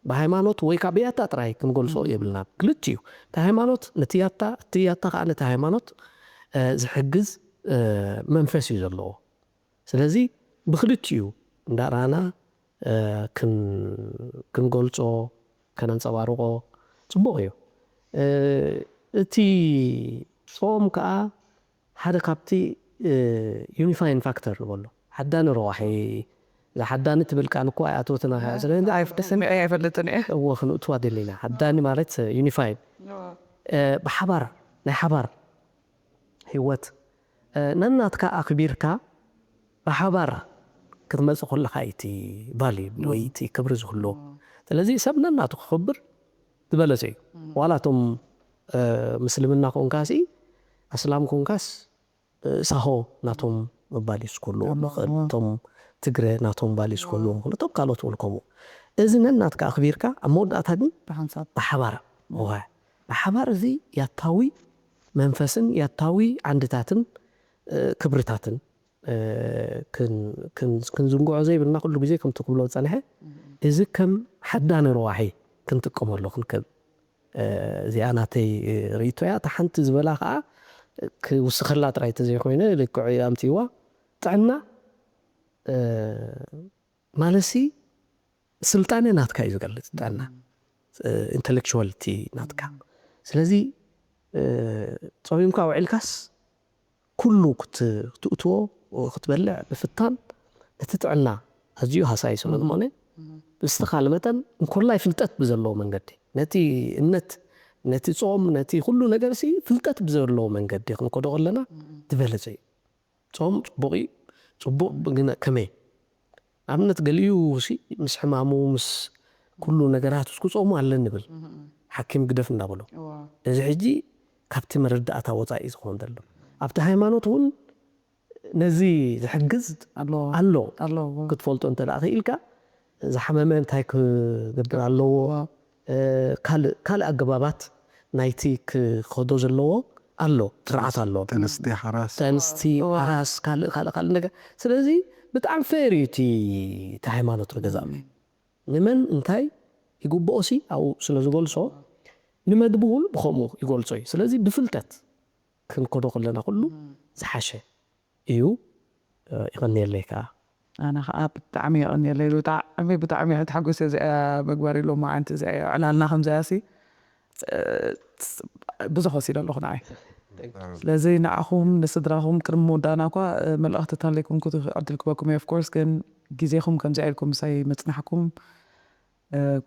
ብሃይማኖት ወይ ከዓ ብያታ ጥራይ ክንገልጾ የብልና ክልት እዩ እቲ ሃይማኖት ነቲ ያታ እቲ ያታ ከዓ ነቲ ሃይማኖት ዝሕግዝ መንፈስ እዩ ዘለዎ ስለዚ ብክልት እዩ እንዳራና ክንገልጾ ከነንፀባርቆ ፅቡቅ እዩ እቲ ጾም ከዓ ሓደ ካብቲ unifying factor ንበሎ ሓዳኒ ረዋሒ ሓዳኒ ትብል ቃል እኮ ኣይኣተወትን ሰሚዐ ኣይፈልጥን እየ እዎ ክንእትዋ ደሊና ሓዳኒ ማለት unifying ብሓባር ናይ ሓባር ህይወት ነናትካ ኣክቢርካ ብሓባር ክትመፅእ ከለካ እቲ value ወይ እቲ ክብሪ ዝህልዎ ስለዚ ሰብ ነናቱ ክኽብር ዝበለፀ እዩ ዋላ እቶም ምስልምና ኮንካሲ ኣስላም ኮንካስ ሳሆ ናቶም ምባል እዩ ዝኮልዎ። እቶም ትግረ ናቶም ምባል እዩ ዝኮልዎ። እቶም ካልኦት እውን ከምኡ። እዚ ነናትካ ኣኽቢርካ ኣብ መወዳእታ ግን ብሓባር ብሓባር እዚ ያታዊ መንፈስን ያታዊ ዓንድታትን ክብርታትን ክንዝንግዖ ዘይብልና ኩሉ ግዜ ከምቲ ክብሎ ዝጸንሐ እዚ ከም ሓዳኒ ረዋሒ ክንጥቀመሉ ክንክብ እዚኣ ናተይ ርእይቶ እያ። እታ ሓንቲ ዝበላ ከዓ ክውስኸላ ጥራይ ተዘይኮይነ ልክዑ ኣምፅዋ ጥዕና ማለሲ ስልጣነ ናትካ እዩ ዝገልፅ ጥዕና ኢንተሌክቹዋልቲ ናትካ። ስለዚ ፀዊምካ ውዒልካስ ኩሉ ክትእትዎ ክትበልዕ ምፍታን እቲ ጥዕና ኣዝዩ ሃሳይ ስለ ዝኾነ ብዝተኻለ መጠን እንኮላይ ፍልጠት ብዘለዎ መንገዲ ነቲ እምነት ነቲ ጾም ነቲ ኩሉ ነገር ሲ ፍልጠት ብዘለዎ መንገዲ ክንከዶ ከለና ዝበለጸ እዩ። ጾም ጽቡቕ እዩ። ጽቡቕ ግን ከመይ ኣብነት ገሊኡ ሲ ምስ ሕማሙ ምስ ኩሉ ነገራት እስኩ ጾሙ ኣለ ንብል ሓኪም ግደፍ እንዳበሎ እዚ ሕጂ ካብቲ መረዳእታ ወፃኢ ዝኸውን ዘሎ ኣብቲ ሃይማኖት እውን ነዚ ዝሕግዝ ኣሎ ክትፈልጦ እንተ ክኢልካ ዝሓመመ እንታይ ክገብር ኣለዎ ካልእ ኣገባባት ናይቲ ክኸዶ ዘለዎ ኣሎ ስርዓት ኣሎ ተንስቲ ሓራስ ተንስቲ ሓራስ ካልእ ካልእ ካልእ ነገር ስለዚ ብጣዕሚ ፌር እዩ እቲ ሃይማኖት ገዛ ንመን እንታይ ይግብኦ ሲ ኣብኡ ስለ ዝገልጾ ንመግቢ እውን ብኸምኡ ይገልጾ እዩ ስለዚ ብፍልጠት ክንከዶ ከለና ኩሉ ዝሓሸ እዩ። ይቐንየለይ ከዓ። ኣነ ከዓ ብጣዕሚ የቐንየለይ ብጣዕሚ ብጣዕሚ ተሓጎሰ እዚኣ ምግባር ኢሎም መዓንቲ እዚኣ ዕላልና ከምዚኣ ሲ ብዙሕ ወሲደ ኣለኹ ንዓይ ስለዚ ንዓኹም ንስድራኹም ቅድሚ ምውዳእና እኳ መልእኽቲ ታለይኩም ዕድል ክበኩም እየ ኦፍኮርስ ግን ግዜኹም ከምዚኣ ኢልኩም ምሳይ ምፅናሕኩም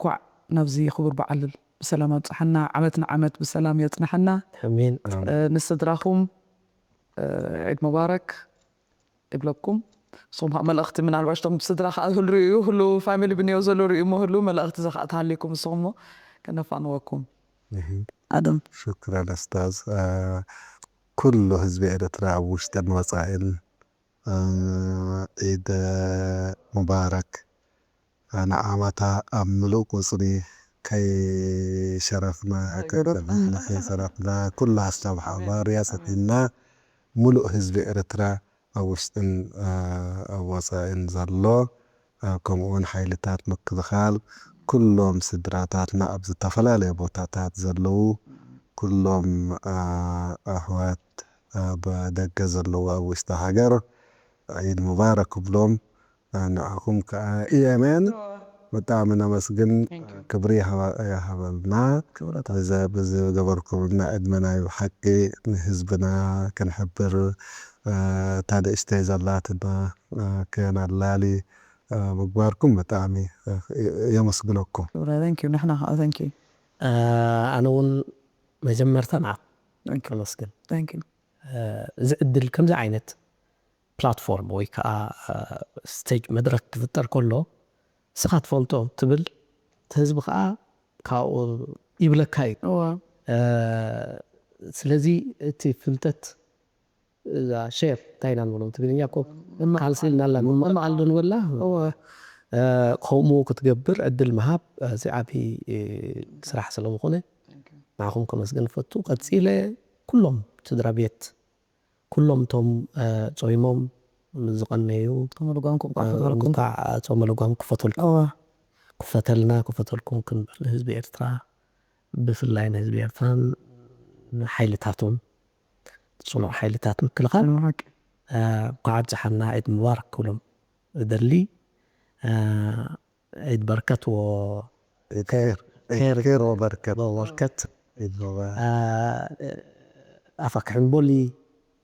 ኳዕ ናብዚ ክቡር በዓል ብሰላም ኣብፅሓና ዓመት ንዓመት ብሰላም የፅንሐና ኣሜን። ንስድራኹም ዒድ ሙባረክ ይብለኩም ንስኹም ከዓ መልእኽቲ ምናልባሽ ቶም ስድራ ከዓ ህሉ ርዩ ህሉ ፋሚሊ ብንዮ ዘሎ ርዩ እሞ ህሉ መልእኽቲ ዘካዓ ተሃሊኩም ንስኹም ሞ ከነፋንወኩም ኣደም ሽክረን ኣስታዝ ኩሉ ህዝቢ ኤርትራ ኣብ ውሽጥን ወፃኢን ዒድ ሙባረክ ንዓመታ ኣብ ምሉእ ቁፅሪ ከይሸረፍና ከይሸረፍና ኩሉ ሃሳብ ሓባር ያሰፊና ሙሉእ ህዝቢ ኤርትራ ኣብ ውሽጥን ኣብ ወፃኢን ዘሎ ከምኡውን ሓይልታት ምክልኻል ኩሎም ስድራታትና ኣብ ዝተፈላለየ ቦታታት ዘለዉ ኩሎም ኣሕዋት ኣብ ደገ ዘለዉ ኣብ ውሽጢ ሃገር ዒድ ሙባረክ ክብሎም ንዓኹም ከዓ እየመን ብጣዕሚ ነመስግን ክብሪ ይሃበልና ብዝገበርኩምልና ዕድመና እዩ ሓቂ ንህዝብና ክንሕብር እታ ንእሽተይ ዘላትና ከነላሊ ምግባርኩም ብጣዕሚ የመስግነኩም። ንሕና ከዓ thank you። ኣነ እውን መጀመርታ ንዓኹም ከመስግን። እዚ ዕድል ከምዚ ዓይነት ፕላትፎርም ወይ ከዓ ስቴጅ መድረክ ክፍጠር ከሎ ንስኻ ትፈልጦ ትብል እቲ ህዝቢ ከዓ ካብኡ ይብለካ እዩ። ስለዚ እቲ ፍልጠት እዛ ሼር እንታይ ኢና ንብሎ ትግርኛ እኮ ካልሲ ኢልና ኣላ መመቓል ዶ ንበላ ከምኡ ክትገብር ዕድል ምሃብ እዚ ዓብዪ ስራሕ ስለዝኾነ ንዓኹም ከመስግን እፈቱ ቀፂለ ኩሎም ስድራ ቤት ኩሎም እቶም ጾይሞም ዝቐነዩ ጾመ ልጓምኩም ጾመ ልጓም ክፈተልኩም ክፈተልና ክፈተልኩም ክንብል ንህዝቢ ኤርትራ ብፍላይ ንህዝቢ ኤርትራን ንሓይልታቱን ፅኑዕ ሓይልታት ምክልኻል እንኳዕ ኣብፀሓና ዒድ ሙባረክ ክብሎም እደሊ ዒድ በርከት ወ ኬር ኬር ወበርከት ወበርከት ኣፋክሕን ቦሊ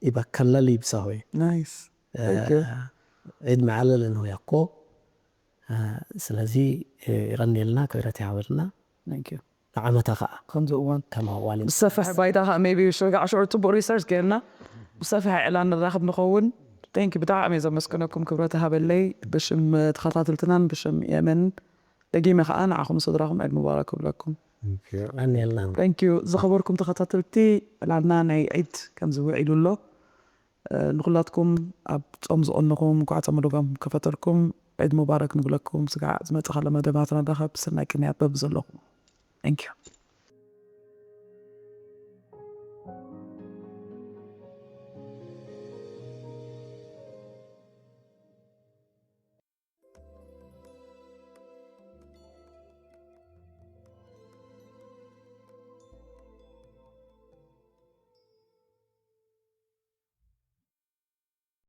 ይበከለል ይብሳሆይ ናይስ ዒድ መዓለልን ሆያኮ ስለዚ ይቐንየልና ክብረት ይሃበልና ንዓመታ ከዓ ከምዚ እዋን ከም ኣዋል ብሰፍሐ ባይታ ከዓ maybe ሽዑ ሽዑ ፅቡቅ ሪሰርች ገይርና ብሰፍሐ ዕላል ንራኸብ ንኸውን thank you ብጣዕሚ እየ ዘመስግነኩም ክብረት ሃበለይ ብሽም ተኸታተልትናን ብሽም የመን ደጊመ ከዓ ንዓኹም ስድራኹም ዒድ ሙባረክ ክብለኩም ኣንየልና። Thank you። ዝኸበርኩም ተኸታተልቲ፣ ዕላልና ናይ ዒድ ከምዚ ውዒሉ ኣሎ። ንኩላትኩም ኣብ ጾም ዝቐነኹም እንኳዕ ጾም ዶጋም ከፈተልኩም። ዒድ ሙባረክ ንብለኩም። ስጋዕ ዝመጽእ ካለ መደባትና ንራኸብ። ሰናይ ቅንያት በብዘለኹም። Thank you።